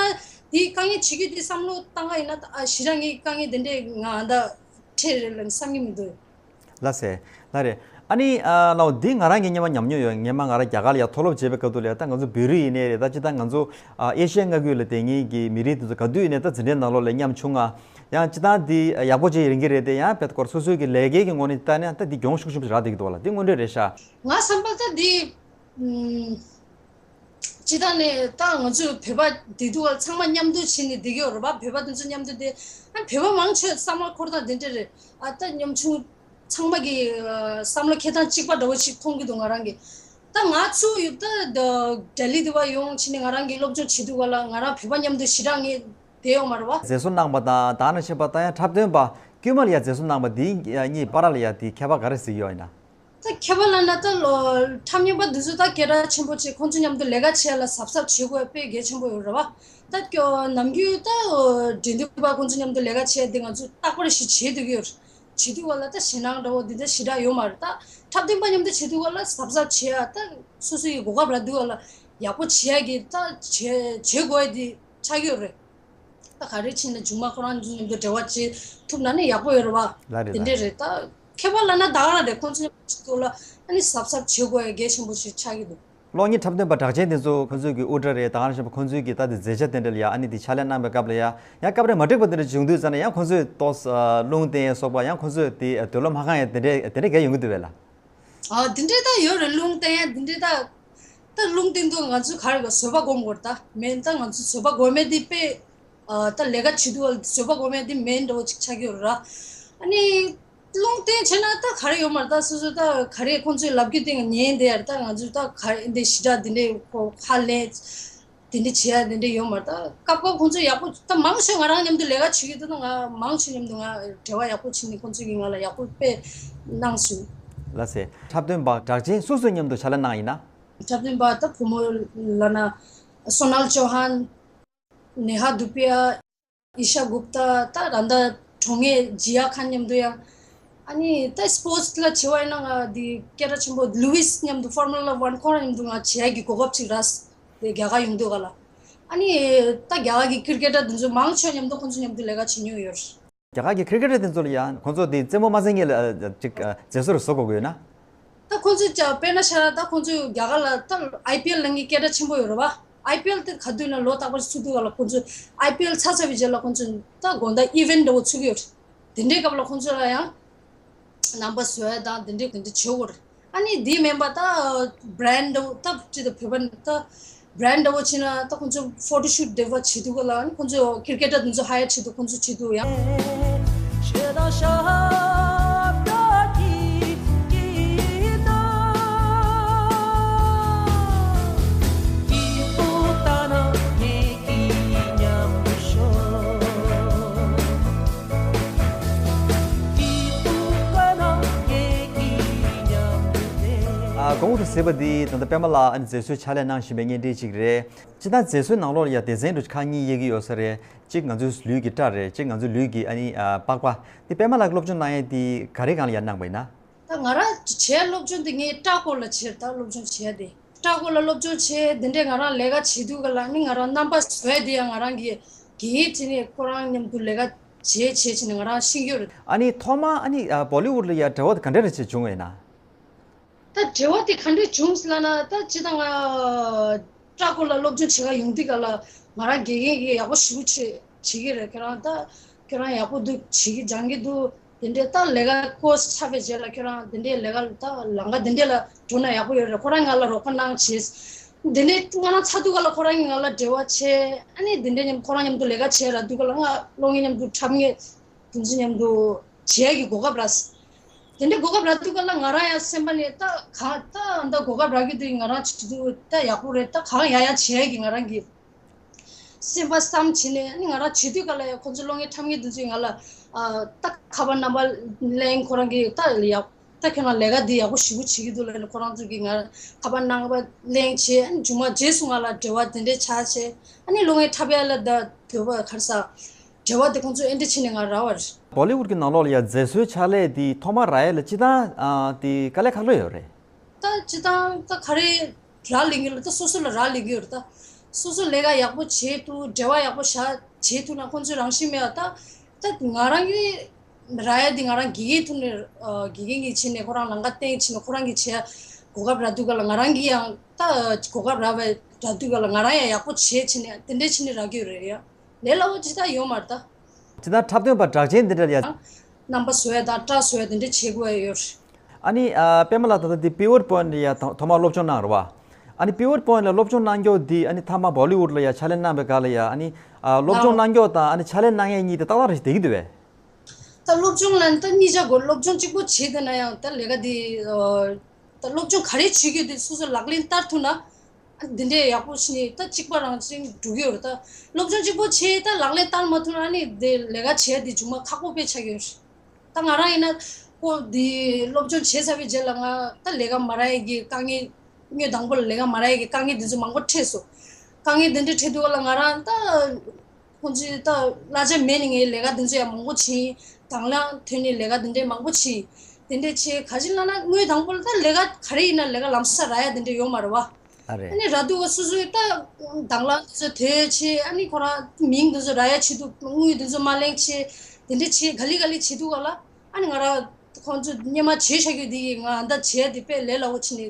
དེའི་དཀའ་ངལ་བྱེད་རྒྱུ་དེ་བསམ་བློ་བཏང་ག་ཡིན་ན་ད་ཨ་ཞེ་དྲག་ངས་དཀའ་ངལ་དེ་འདྲས་ང་ཨ་ད་འཕྲད་རེད་ལབ་བསམ་གྱི་མི་འདུག་ལགས་སེ། ལགས་རེད། ཨ་ནི་ཨ་ལའོ་འདི་ང་རང་གིས་སྔོན་མ་ཉམས་མྱོང་ཡོད། སྔོན་མ་ང་རང་རྒྱ་གར་ལ་ཡང་མཐོ་སློབ་བྱེད་པའི་སྐབས་དུས་ལ་ཡང་ད་ང་ཚོ་བོད་རིགས་ཡིན་ནའི་རེད། ད་སྤྱིར་བཏང་ང་ཚོ་ཨ་ཨེ་ཤི་ཡའི་མངའ་ཁུལ་ལ་བསྡད་མཁན་གྱི་མི་རིགས་དེ་ཚོ་ག་དུས་ཡིན་ནའི་ད་འཛིན་གྲྭའི་ནང་ལོགས་ལ་ཉམ་ཆུང་ང་ཡང་སྤྱིར་བཏང་འདི་ཡག་པོ་བྱེད་ཡིན་གྱི་རེད་དེ་ཡང་དཔེ་སྐོར་སོ་སོའི་གི་ལས་ཀའི་གི་ངོས་ནས་བལྟས་ན་ད་འདི་གྱོང་ཤུགས་ཆེན་པོ་ཞིག་རག་བསྡད་ཀྱི་འདུག་བ་ལ་འདི་དངོས་འབྲེལ་རེད་ཤག་ང་བསམ་པ་ད་འདི་ཨུམ། སྤྱིར་བཏང་ནས་ད་ང་ཚོས་བོད་པ་བདེ་སྡུག་ཚང་མ་མཉམ་དུ་བྱས་ནས་བསྡད་ཀྱི་ཡོད་རེད་པ། བོད་པ་དེ་ཚོ་མཉམ་དུ་བསྡད་ཨ་བོད་པ་མང་ཆེ་བསམ་བློ་འཁོར་སྟངས་དེ་འདྲ་རེད། ཨ་ད་ཉམ་ཆུང་ཚང་མ་གི་བསམ་བློ་འཁྱེར་སྟངས་གཅིག་པ་འདྲ་བོ་ཞིག་མཐོང་གི་འདུག་ང་རང་གི་ད་ང་ཚོ་ཡོད་ད་ལྡི་ལི་དུ་བ་ཡོང་ཕྱིན་ནས་ང་རང་གི་སློབ་སྦྱོང་བྱེད་དུས་ག་ལ་ང་རང་བོད་པ་མཉམ་དུ་ཞེ་དྲག་ངས་བསྡད་ཡོད་མ་རེད་པ། མཛེས་བཟོ་གནང་པ་དང་ད་ནང་བཞིན་པ་ད་ཡང་འཁྲབ་སྟོན་པ་དཀྱུས་མ་ལ་ཡང་མཛེས་བཟོ་གནང་པ་འདི་གཉིས་བར་ལ་ཡང་དེ་ཁྱད་པར་ག་རེ་གཟིགས་ཡོད་ཡིན་ན། ད་ཁྱད་པར་ལབ་ན་ད་ལོ་འཁྲབ་མཁན་པ་འདི་ཚོ་ད་སྐད་གྲགས་ཆེན་པོ་བྱས་ཁོང་ཚོ་མཉམ་དུ་ལས་ཀ་བྱས་ལ་གཟབ་གཟབ་བྱེད་དགོས་དཔེ་གལ་ཆེན་པོ་ཡོད་རེད་བ། ད་ཀྱོ་ནམ་རྒྱུན་ད་འགྲན་བསྡུར་པ་ཁོང་ཚོ་མཉམ་དུ་ལས་ཀ་བྱས་དེ་ང་ཚོ་རྟག་པར་ཞིག་བྱེད་སྡོད་ཀྱི་ཡོད་རེད། བྱེད་དུས་ག་ལ་ད་ཞེད་སྣང་འདྲ་བོ་འདི་འདྲ་ཞེ་དྲག་ཡོད་མ་རེད། ད་འཁྲབ་སྟོན་པ་མཉམ་དུ་བྱེད་དུས་ག་ལ་གཟབ་གཟབ་བྱེད་ཡ་ད་སོ་སོ་ཡི་གོ་སྐབས་རག་དུས་ག་ལ་ཡག་པོ་བྱེད་ཡ་གི་ད་བྱེད་བྱེད་དགོས་ཡ་དེ་ཆགས་ཀྱི་ཡོད་རེད། ད་ག་རེ་བྱས་ན་མཇུག་མ་ཁོ་རང་ཚོ་མཉམ་དུ་འབྲེལ་བ་བྱེད་ཐུབ་ན་ནི་ཡག་པོ་ཡོད་རེད་བ། ལགས་རེད་དེ་འདྲས་རེད། ད་ཁྱད་པར་ལབ་ན་ད་ག་རང་རེད། ཁོང་ཚོ་མཉམ་དུ་བྱེད་དུས་ལ་ཨ་ནི་གཟབ་གཟབ་བྱེད་དགོས་ཡ་གལ་ཆེན་པོ་ཞིག་ཆགས་ཀྱི་འདུག་གློག་བརྙན་འཁྲབ་སྟོན་པ་གྲགས་ཅན་དེ་ཚོ་ཁོང་ཚོའི་གི་དབུ་སྐྲ་རེད། ད་ག་རང་བཞིན་པ་ཁོང་ཚོའི་གི་ད་དེ་མཛད་འཆར་དེ་འདྲ་ལ་ཡ་ཨ་ནི་དེ་ཕྱག་ལས་གནང་བའི་སྐབས་ལ་ཡ་ཡང་སྐབས་རེ་མ་འགྲིག་པ་དེ་འདྲ་བྱུང་དུས་ཙམ་ན་ཡང་ཁོང་ཚོས་ཏོག་ཙམ་རླུང་བསྟན་ཡ་སོགས་པ་ཡང་ཁོང་ཚོས་དེ་འདོད་བློ་མ་ཁེངས་ཡ་དེ་འདྲས་དེ་འདྲས་གས་ཡོང་གི་འདུག་བས་ལ། ཨ་དེ་འདྲས་ད་ཡོད་རེད། རླུང་བསྟན་ཡ་དེ་འདྲས་ད་ད་རླུང་བསྟན་དུས་ང་ཚོས་ག་རེ་ག་བཟོད་པ་སྒོམ་དགོས་རེད། ད་མེད་ད་ང་ཚོས་བཟོད་པ་སྒོམ་མེད་དེ་དཔེ་ཨ་ད་ལས་ཀ་བྱེད་དུས་བཟོད་པ་སྒོམ་མེད་དེ་མེད་འདྲ་བོ་ཅིག་ཆགས་ཀྱི་ཡོད་རེད། ཨ་ནི་རླུང་བསྟན་བྱས་ན་ད་ག་རེ་ཡོད་མ་རེད། ད་སོ་སོ་ད་ག་རེ་ཁོང་ཚོས་ལབ་རྒྱུ་དེ་ཉན་བསྡད་ཡ་རེད། ད་ང་ཚོས་ད་ག་རེ་འདི་ཞེ་དྲག་འདི་འདྲས་ཁོ་ཁ་ལེན། དེ་འདྲ་བྱེད་ཡ་དེ་འདྲ་ཡོད་མ་རེད། ད་སྐབས་སྐབས་ཁོང་ཚོ་ཡག་པོ་ད་མང་ཆེ་ང་རང་མཉམ་དུ་ལས་ཀ་བྱེད་ཀྱི་འདུག་ན་ང་མང་ཆེ་མཉམ་དུ་ང་འབྲེལ་བ་ཡག་པོ་བྱས་ནས་ཁོང་ཚོ་གིས་ང་ལ་ཡག་པོ་དཔེ་གནང་སོང་། ལགས་སེ། འཁྲབ་སྟོན་པ་གྲགས་ཅན་སུ་སུ་མཉམ་དུ་ཕྱག་ལས་གནང་ཡིན་ན། འཁྲབ་སྟོན་པ་ད་བུ་མོ་ལབ་ན་སོ་ནལ་ཅོ་ཧན། ནེ་ཧ་དུ་པི་ཡ། ཨི་ཤ་གུབ་ཏ། ད་ད་ལྟ་གྲོངས་མེད་ཇི་ཡ་ཁན་མཉམ་དུ་ཡང་། ཨ་ནི་ད་སི་པོར་ཊི་ལ་བྱེད་པ་ཡིན་ན་ང་འདི་སྐད་གྲགས་ཆེན་པོ་ལུ་ཝིས་མཉམ་དུ་ཧྥོར་མུ་ལ་ཝན་ཁོ་རང་མཉམ་དུ་ང་བྱེད་ཡ་གི་གོ་སྐབས་ཅིག་རག་དེ་རྒྱ་གར་ཡོང་དུས་ག་ལ། ཨ་ནི་ད་རྒྱ་གར་གི་ཀིར་ཀེ་ཊར་དེ་ཚོ་མང་ཆེ་མཉམ་དུ་ཁོང་ཚོ་མཉམ་དུ་ལས་ཀ་བྱེད་མྱོང་ཡོད། རྒྱ་གར་གྱི་ཀིར་ཀེ་ཊར་དེ་ཚོ་ལ་ཡང་ཁོང་ཚོ་དེ་རྩེད་མོ་མ་རྩེ་མཁན་ལ་ཅིག་མཛེས་བཟོ་རུ་བཟོ་དགོས་ཀྱི་ཡོད་ན། ད་ཁོང་ཚོས་ཀྱང་དཔེར་ན་ཆ་ད་ཁོང་ཚོས་རྒྱ་གར་ལ་ད་ཨའི་པི་ཨེལ་ལབ་མཁན་སྐད་གྲགས་ཆེན་པོ་ཡོད་རེད་བ། ཨའི་པི་ཨེལ་དེ་ག་དུས་ན་ལོ་རྟག་པར་ཚུགས་དུས་ག་ལ་ཁོང་ཚོས་ཨའི་པི་ཨེལ་ཚར་ཚར་བའི་རྗེས་ལ་ཁོང་ཚོས་ད་དགོང་དག་ཨི་ཝེན་ཊི་འདྲ་བོ་ཚུགས་ཀྱི་ཡོད་རེད། དེ་འདྲའི་སྐབས་ལ་ཁོང་ཚོ་ལ་ཡང་རྣམ་པ་བཟོ་ཡ་དང་དེ་འདྲའི་དེ་འདྲ་བྱེད་དགོས་རེད། ཨ་ནི་དེ་མིན་པ་ད་བྷི་རེན་ཌི་འདྲ་བོ་ད་ཅི་ད་བོད་པ་ད་བྷི་རེན་ཌི་འདྲ་བོ་བྱས་ན་ད་ཁོང་ཚོ་ཕོ་ཊོ་ཤུ་ཊི་འདྲ་བོ་བྱེད་དུས་ག་ལ་ཁོང་ཚོ་ཀིར་ཀེ་ཊར་དེ་ཚོ་ཧ་ཡར་བྱེད་དུས་ཁོང་ཚོ་བྱེད་དུས་ཡང་། ཨ། གོང་དུ་གཟིགས་པ་འདི་ད་ལྟ་པད་མ་ལགས་ཨ་ནི་མཛད་སྲོལ་ཕྱག་ལས་གནང་བཞིན་པའི་བརྙན་འཕྲིན་ཅིག་རེད། སྤྱིར་བཏང་མཛད་སྲོལ་ནང་ལོགས་ལ་ཡང་སྡེ་ཚན་འདྲ་ཁག་གཉིས་དབྱེ་གི་ཡོད་ས་རེད། གཅིག་ང་ཚོའི་ལུས་ཀྱི་སྐྲ་རེད། གཅིག་ང་ཚོའི་ལུས་ཀྱི་ཨ་ནི་ཨ་པགས་པ། འདི་པད་མ་ལགས་ཀྱིས་སློབ་སྦྱོང་གནང་ཡས་འདི་ག་རེ་སྒང་ལ་ཡར་གནང་བ་ཡིན་ན། ད་ང་རང་བྱས་སློབ་སྦྱོང་འདི་ངས་སྐྲ་སྐོར་ལ་བྱས། ད་སློབ་སྦྱོང་བྱས་ཏེ་སྐྲ་སྐོར་ལ་སློབ་སྦྱོང་བྱས། འདི་འདྲས་ང་རང་ལས་ཀ་བྱེད་དུས་ག་ལ་ནི་ང་རང་རྣམ་པ་བཟོ་ཡས་འདི་ཡང་ང་རང་གི་དགེ་རྒན་བྱས་ནས་ཁོ་རང་མཉམ་དུ་ལས་ཀ་བྱས་བྱས་བྱས་ནས་ང་རང་ཤེས་ཀྱི་ཡོད་རེད། ཨ་ནི་ཐོག་མ་ཨ་ནི་ཨ་བོ་ལི་ཝུཌ་ལ་ཡ་འབྲེལ་བ་དེ་ག་འདྲ་རེ་བྱས་བྱུང་བ་ཡིན་ན། ད་འབྲེལ་བ་དེ་ག་འདྲས་བྱུང་ཟེར་ལབ་ན། ད་སྤྱིར་བཏང་ང་སྐྲ་སྐོར་ལ་སློབ་སྦྱོང་བྱེད་ག་ཡོང་དུས་ག་ལ་ང་རང་དགེ་རྒན་གྱིས་ཡག་པོ་ཞེ་པོ་ཅིག་བྱེད་ཀྱི་རེད། ཁྱོད་རང་ད་ཁྱོད་རང་ཡག་པོ་འདུག་བྱེད་ཀྱི་སྦྱང་གི་འདུག་དེ་འདྲས་ད་ལས་ཀ་ཀོར་སི་ཚར་བའི་རྗེས་ལ་ཁྱོད་རང་དེ་འདྲས་ལས་ཀ་ད་ལམ་ཁ་དེ་འདྲས་ལ་འགྲོ་ན་ཡག་པོ་ཡོད་རེད། ཁོ་རང་ང་ལ་རོགས་པ་གནང་བྱས། དེ་འདྲས་ང་རང་ཚར་དུས་ག་ལ་ཁོ་རང་གིས་ང་ལ་འབྲེལ་བ་བྱས། ཨ་ནི་དེ་འདྲས་མཉམ་ཁོ་རང་མཉམ་དུ་ལས་ཀ་བྱས་རག་དུས་ག་ལ་ང་སློབ་གཉེར་མཉམ་དུ་འཁྲབ་མཁན་དེ་ཚོ་མཉམ་དུ་བྱེད་ཡག་གི་གོ་སྐབས་རག་དེ་འདྲའི་གོ་སྐབས་རག་དུས་ག་ལ་ང་རང་ཡང་སེམས་པ་ནས་ད་གང་ད་ད་གོ་སྐབས་རག་གི་འདུག་ང་རང་བྱེད་དུས་ད་ཡག་པོ་རེད། ད་གང་ཡང་ཡང་བྱེད་ཡག་གི་ང་རང་གི་སེམས་པ་བསམ་བྱས་ནས། ཨ་ནི་ང་རང་བྱེད་དུས་ག་ལ་ཡང་ཁོང་ཚོ་སློབ་གཉེར་འཁྲབ་མཁན་དེ་ཚོས་ང་ལ་ཨ་ད་ཁ་པར་རྣམ་པ་ལེན། ཁོ་རང་གིས་ད་ཡག་ད་ཁྱོད་རང་ལས་ཀ་འདི་ཡག་པོ་ཞེ་པོ་བྱེད་ཀྱི་འདུག་ལབ་ནས་ཁོ་རང་ཚོ་གིས་ང་ཁ་པར་རྣམ་པ་ལེན་བྱས། ཨ་ནི་མཇུག་མ་རྗེས་སུ་ང་ལ་འབྲེལ་བ་དེ་འདྲས་ཆགས་བྱས། ཨ་ནི་སློབ་གཉེར་འཁྲབ་ཡག་ལ་ད་འདོད་པ་ག་རེ་ཟ། འབྲེལ་བ་དེ་ཁོང་ཚོས་ཨེ་འདྲ་བྱས་ནས་ང་རག་པ་རེད། བོ་ལི་ཝུཌ་གི་ནང་ལོགས་ལ་ཡ་མཛེས་བཟོའི་ཕྱག་ལས་དེ་ཐོག་མར་རག་ཡ་ལ་སྤྱིར་བཏང་ཨ་དེ་དཀའ་ལས་ཁག་པོ་ཡོད་རེད། ད་སྤྱིར་བཏང་ད་ག་རེ་རག་ལས་ཀྱི་ལ་ད་སོ་སོ་ལ་རག་ལས་ཀྱི་ཡོད་རེད། ད་སོ་སོ་ལས་ཀ་ཡག་པོ་བྱེད་ཐུབ། འབྲེལ་བ་ཡག་པོ་བཞག་བྱེད་ཐུབ་ན་ཁོང་ཚོས་རང་བཞིན་མེད་པ། ད་ད་ང་རང་གི་རག་ཡ་དེ་ང་རང་དགེ་རྒན་ཐུག་ནས་ཨ་དགེ་རྒན་གྱིས་བྱས་ནས་ཁོ་རང་ལམ་ཁ་བསྟན་བྱས་ནས་ཁོ་རང་གིས་བྱས་གོ་སྐབས་རག་དུས་ག་ལ་ང་རང་གིས་ཡང་ད་གོ་སྐབས་རག་པ་རག་དུས་ག་ལ་ང་རང་ཡང་ཡག་པོ་བྱས་བྱས་ནས་དེ་འདྲས་བྱས་ནས་རག་གི་ཡོད་རེད་ཡ། ལས་སླ་བོ་ཅིག་ད་ཡོད་མ་རེད་ད། ཅི་ད་འཁྲབ་སྟོན་པ་གྲགས་ཅན་འདི་འདྲ་ཡ། རྣམ་པ་བཟོ་ཡ་དང་སྐྲ་བཟོ་ཡ་དེ་འདྲ་བྱེད་དགོས་ཡ་ཡོད་རེད། ཨ་ནི་ཨ་པད་མ་ལགས་ད་ལྟ་འདི་པི་ཝར་པོ་ཡིན་ཊི་ལ་ཡ་ཐོག་ཐོག་མར་སློབ་སྦྱོང་གནང་རེད་བ། ཨ་ནི་པི་ཝར་པོ་ཡིན་ཊི་ལ་སློབ་སྦྱོང་གནང་མགྱོགས་འདི་ཨ་ནི་མཐའ་མ་བོ་ལི་ཝུཌ་ལ་ཡ་ཕྱག་ལས་གནང་བའི་སྐབས་ལ་ཡ། ཨ་ནི་ཨ་སློབ་སྦྱོང་གནང་མགྱོགས་དང་ཨ་ནི་ཕྱག་ལས་གནང་ཡས་གཉིས་དེ་ཏག་ཏག་རེ་བསྡད་ཀྱི་འདུག་བས། ད་སློབ་སྦྱོང་ལ་ད་གཉིས་ཆ་དགོས། སློབ་སྦྱོང་གཅིག་པོ་བྱས་བསྡད་ན་ཡང་ད་ལས་ཀ་འདི་ཨ་ད་སློབ་སྦྱོང་ག་རེ་བྱེད་ཀྱི་ཡོད་དེ་སོ་སོ་ལག་ལེན་བསྟར་ཐུབ་ན། ཨ་འདི་འདྲས་ཡག་པོ་ཞིག་ནི་ད་གཅིག་པ་རང་བཞིན་འགྲོ་གི་ཡོད་རེད། ད་སློབ་སྦྱོང་གཅིག་པོ་བྱས་ད་ལག་ལེན་བསྟར་མ་ཐུབ་ན་ཨ་ནི་དེ་ལས་ཀ་བྱས་དེ་མཇུག་མ་ཁག་པོ་དཔེ་ཆགས་ཀྱི་ཡོད་རེད། ད་ང་རང་ཡིན་ན་ཁོ་དེ་སློབ་སྦྱོང་བྱས་ཚར་བའི་རྗེས་ལ་ང་ད་ལས་ཀ་མ་རག་ཡས་ཀྱི་དཀའ་ངལ། སྔོན་དང་པོ་ལ་ལས་ཀ་མ་རག་ཡས་ཀྱི་དཀའ་ངལ་དེ་ཚོ་མང་པོ་འཕྲད་སོང་། དཀའ་ངལ་དེ་འདྲ་འཕྲད་དུས་ག་ལ་ང་རང་ད་ཁོང་ཚོས་ད་གླ་ཆ་མེད་ནས་ངའི་ལས་ཀ་དེ་ཚོ་ཡང་མང་པོ་བྱིན། དང་བླངས་ཐོན་ནས་ལས་ཀ་དེ་འདྲ་མང་པོ་བྱིན། དེ་འདྲ་བྱས་ག་ཅི་ལབ་ན་སྔོན་དང་པོ་ལ་ད་ལས་ཀ་ག་རེ་ཡིན་ན་ལས་ཀ་ལམ་སང་རག་ཡ་དེ་འདྲ་ཡོད་མ་རེད་བ། ཨ་རེད། ཨ་ནི་རག་དུས་ག་སོ་སོའི་ད་དང་བླངས་དེ་ཚོ་དེ་བྱས། ཨ་ནི་ཁོ་རང་མིང་དེ་ཚོ་རག་ཡ་ཆེད་དུ་དངུལ་དེ་ཚོ་མ་ལེན་བྱས། དེ་འདྲ་བྱས་ག་ལེ་ག་ལེ་བྱེད་དུས་ག་ལ་ཨ་ནི་ང་རང་ཁོང་ཚོ་སྔོན་མ་བྱས་བཞག་རྒྱུ་དེ་གིས་ང་ད་བྱས་དེ་དཔེ་ལས་སླ་བོ་བྱས་ནས་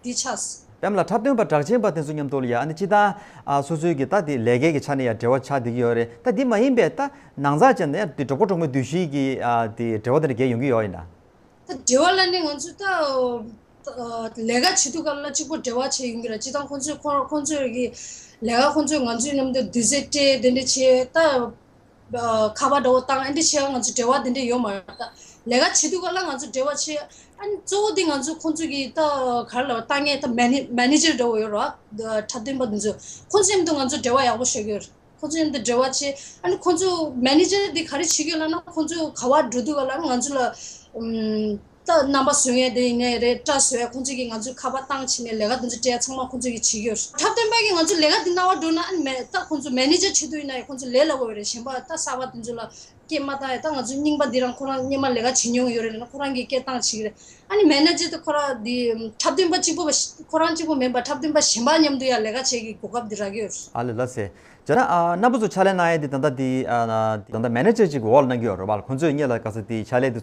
འདི་ཆགས། པད་མ་ལགས་འཁྲབ་སྟོན་པ་གྲགས་ཅན་པ་དེ་ཚོ་མཉམ་དུ་ལ་ཡ་ཨ་ནི་སྤྱིར་བཏང་ཨ་སོ་སོའི་གི་ད་དེ་ལས་ཀའི་གི་ཆ་ནས་ཡ་འབྲེལ་བ་ཆགས་བསྡད་ཀྱི་ཡོད་རེད། ད་འདི་མ་ཡིན་པའི་ད་ནང་ཚགས་ཅན་ནས་དེ་གྲོགས་པོ་གྲོགས་མོའི་འདུ་ཤེས་ཀྱི་ཨ་དེ་འབྲེལ་བ་དེ་འདྲ་གས་ཡོང་གི་ཡོད་ཡིན་ན། ད་འབྲེལ་བ་ལ་ནི་ང་ཚོ་ད་ལས་ཀ་བྱེད་དུས་ག་ལ་གཅིག་པོ་འབྲེལ་བ་བྱས་ཡོང་གི་རེད། སྤྱིར་བཏང་ཁོང་ཚོས་ཁོ་ཁོང་ཚོའི་གི་ལས་ཀ་ཁོང་ཚོས་ང་ཚོའི་མཉམ་དུ་དུས་ཚོད་སྤྲད་དེ་འདྲ་བྱས། ད་ཁ་པར་འདྲ་བོ་བཏང་ཨེ་འདྲ་བྱས། ང་ཚོ་འབྲེལ་བ་དེ་འདྲ་ཡོད་མ་རེད། ད་ལས་ཀ་བྱེད་དུས་ག་ལ་ང་ཚོ་འབྲེལ་བ་བྱས། ཨ་ནི་གཙོ་བོ་དེ་ང་ཚོ་ཁོང་ཚོ་གི་ད་ག་རེ་ལབ་ལྟ་ངན་ད་མེ་ནེ་མེ་ནེ་ཇར་འདྲ་བོ་ཡོད་རེད་བ། འཁྲབ་སྟོན་པ་དེ་ཚོ་ཁོང་ཚོ་མཉམ་དུ་ང་ཚོ་འབྲེལ་བ་ཡག་པོ་ཞིག་ཡོད་རེད། ཁོང་ཚོ་མཉམ་དུ་འབྲེལ་བ་བྱས། ཨ་ནི་ཁོང་ཚོ་མེ་ནེ་ཇར་འདི་ག་རེ་བྱེད་ཀྱི་ཡོད་ལབ་ན་ཁོང་ཚོ་ག་བ་འགྲོ་དུས་ག་ལ་ང་ཚོ་ལ་ཨམ་ད་རྣམ་པ་བཟོ་མཁན་དེ་ཡིན་ནའི་རེད། སྐྲ་བཟོ་ཡ་ཁོང་ཚོ་གིས་ང་ཚོ་ཁ་པར་བཏང་བྱས་ནས་ལས་ཀ་དེ་ཚོ་སྤྲད་ཡ་ཚང་མ་ཁོང་ཚོ་གིས་བྱེད་ཀྱི་ཡོད་རེད། འཁྲབ་སྟོན་པ་གིས་ང་ཚོ་ལས་ཀ་འདི་གནང་བ་འགྲོ་ན་ཨ་ནི་མེ་ད་ཁོང་ཚོ་མེ་ནེ་ཇར་བྱེད་དུས་ཡིན་ནའི་ཁོང་ཚོ་ལས་སླ་བོ་ཡོད་རེད། གཞན་པ་ད་གསར་པ་དེ་ཚོ་ལ་སྐད་མ་བཏང་ཡ། ད་ང་ཚོ་རྙིང་པ་འདི་རང་ཁོ་རང་སྔོན་མ་ལས་ཀ་བྱེད་མྱོང་ཡོད་རེད་ལབ་ན་ཁོ་རང་གིས་སྐད་བཏང་བྱེད་ཀྱི་རེད། ཨ་ནི་མེ་ནེ་ཇར་དེ་ཁོ་རང་འདི་འཁྲབ་སྟོན་པ་གཅིག་པོ་ཁོ་རང་གཅིག་པོ་མིན་པར་འཁྲབ་སྟོན་པ་གཞན་པ་མཉམ་དུ་ཡང་ལས་ཀ་བྱེད་ཀྱི་གོ་སྐབས་འདི་རག་གི་ཡོད་རེད། ཨ་ལེ་ལགས་སེ། བྱས་ན་ཨ་རྣམ་པ་ཚོ་ཕྱག་ལས་གནང་ཡས་འདི་ད་ལྟ་འདི་ཨ་ད་ལྟ་མེ་ནེ་ཇར་གཅིག་གི་འོག་ལ་གནང་གི་ཡོད་རེད་བ། ཁོང་ཚོས་སྔོན་ལ་ག་ཚོད་འདི་ཕྱག་ལས་འདི་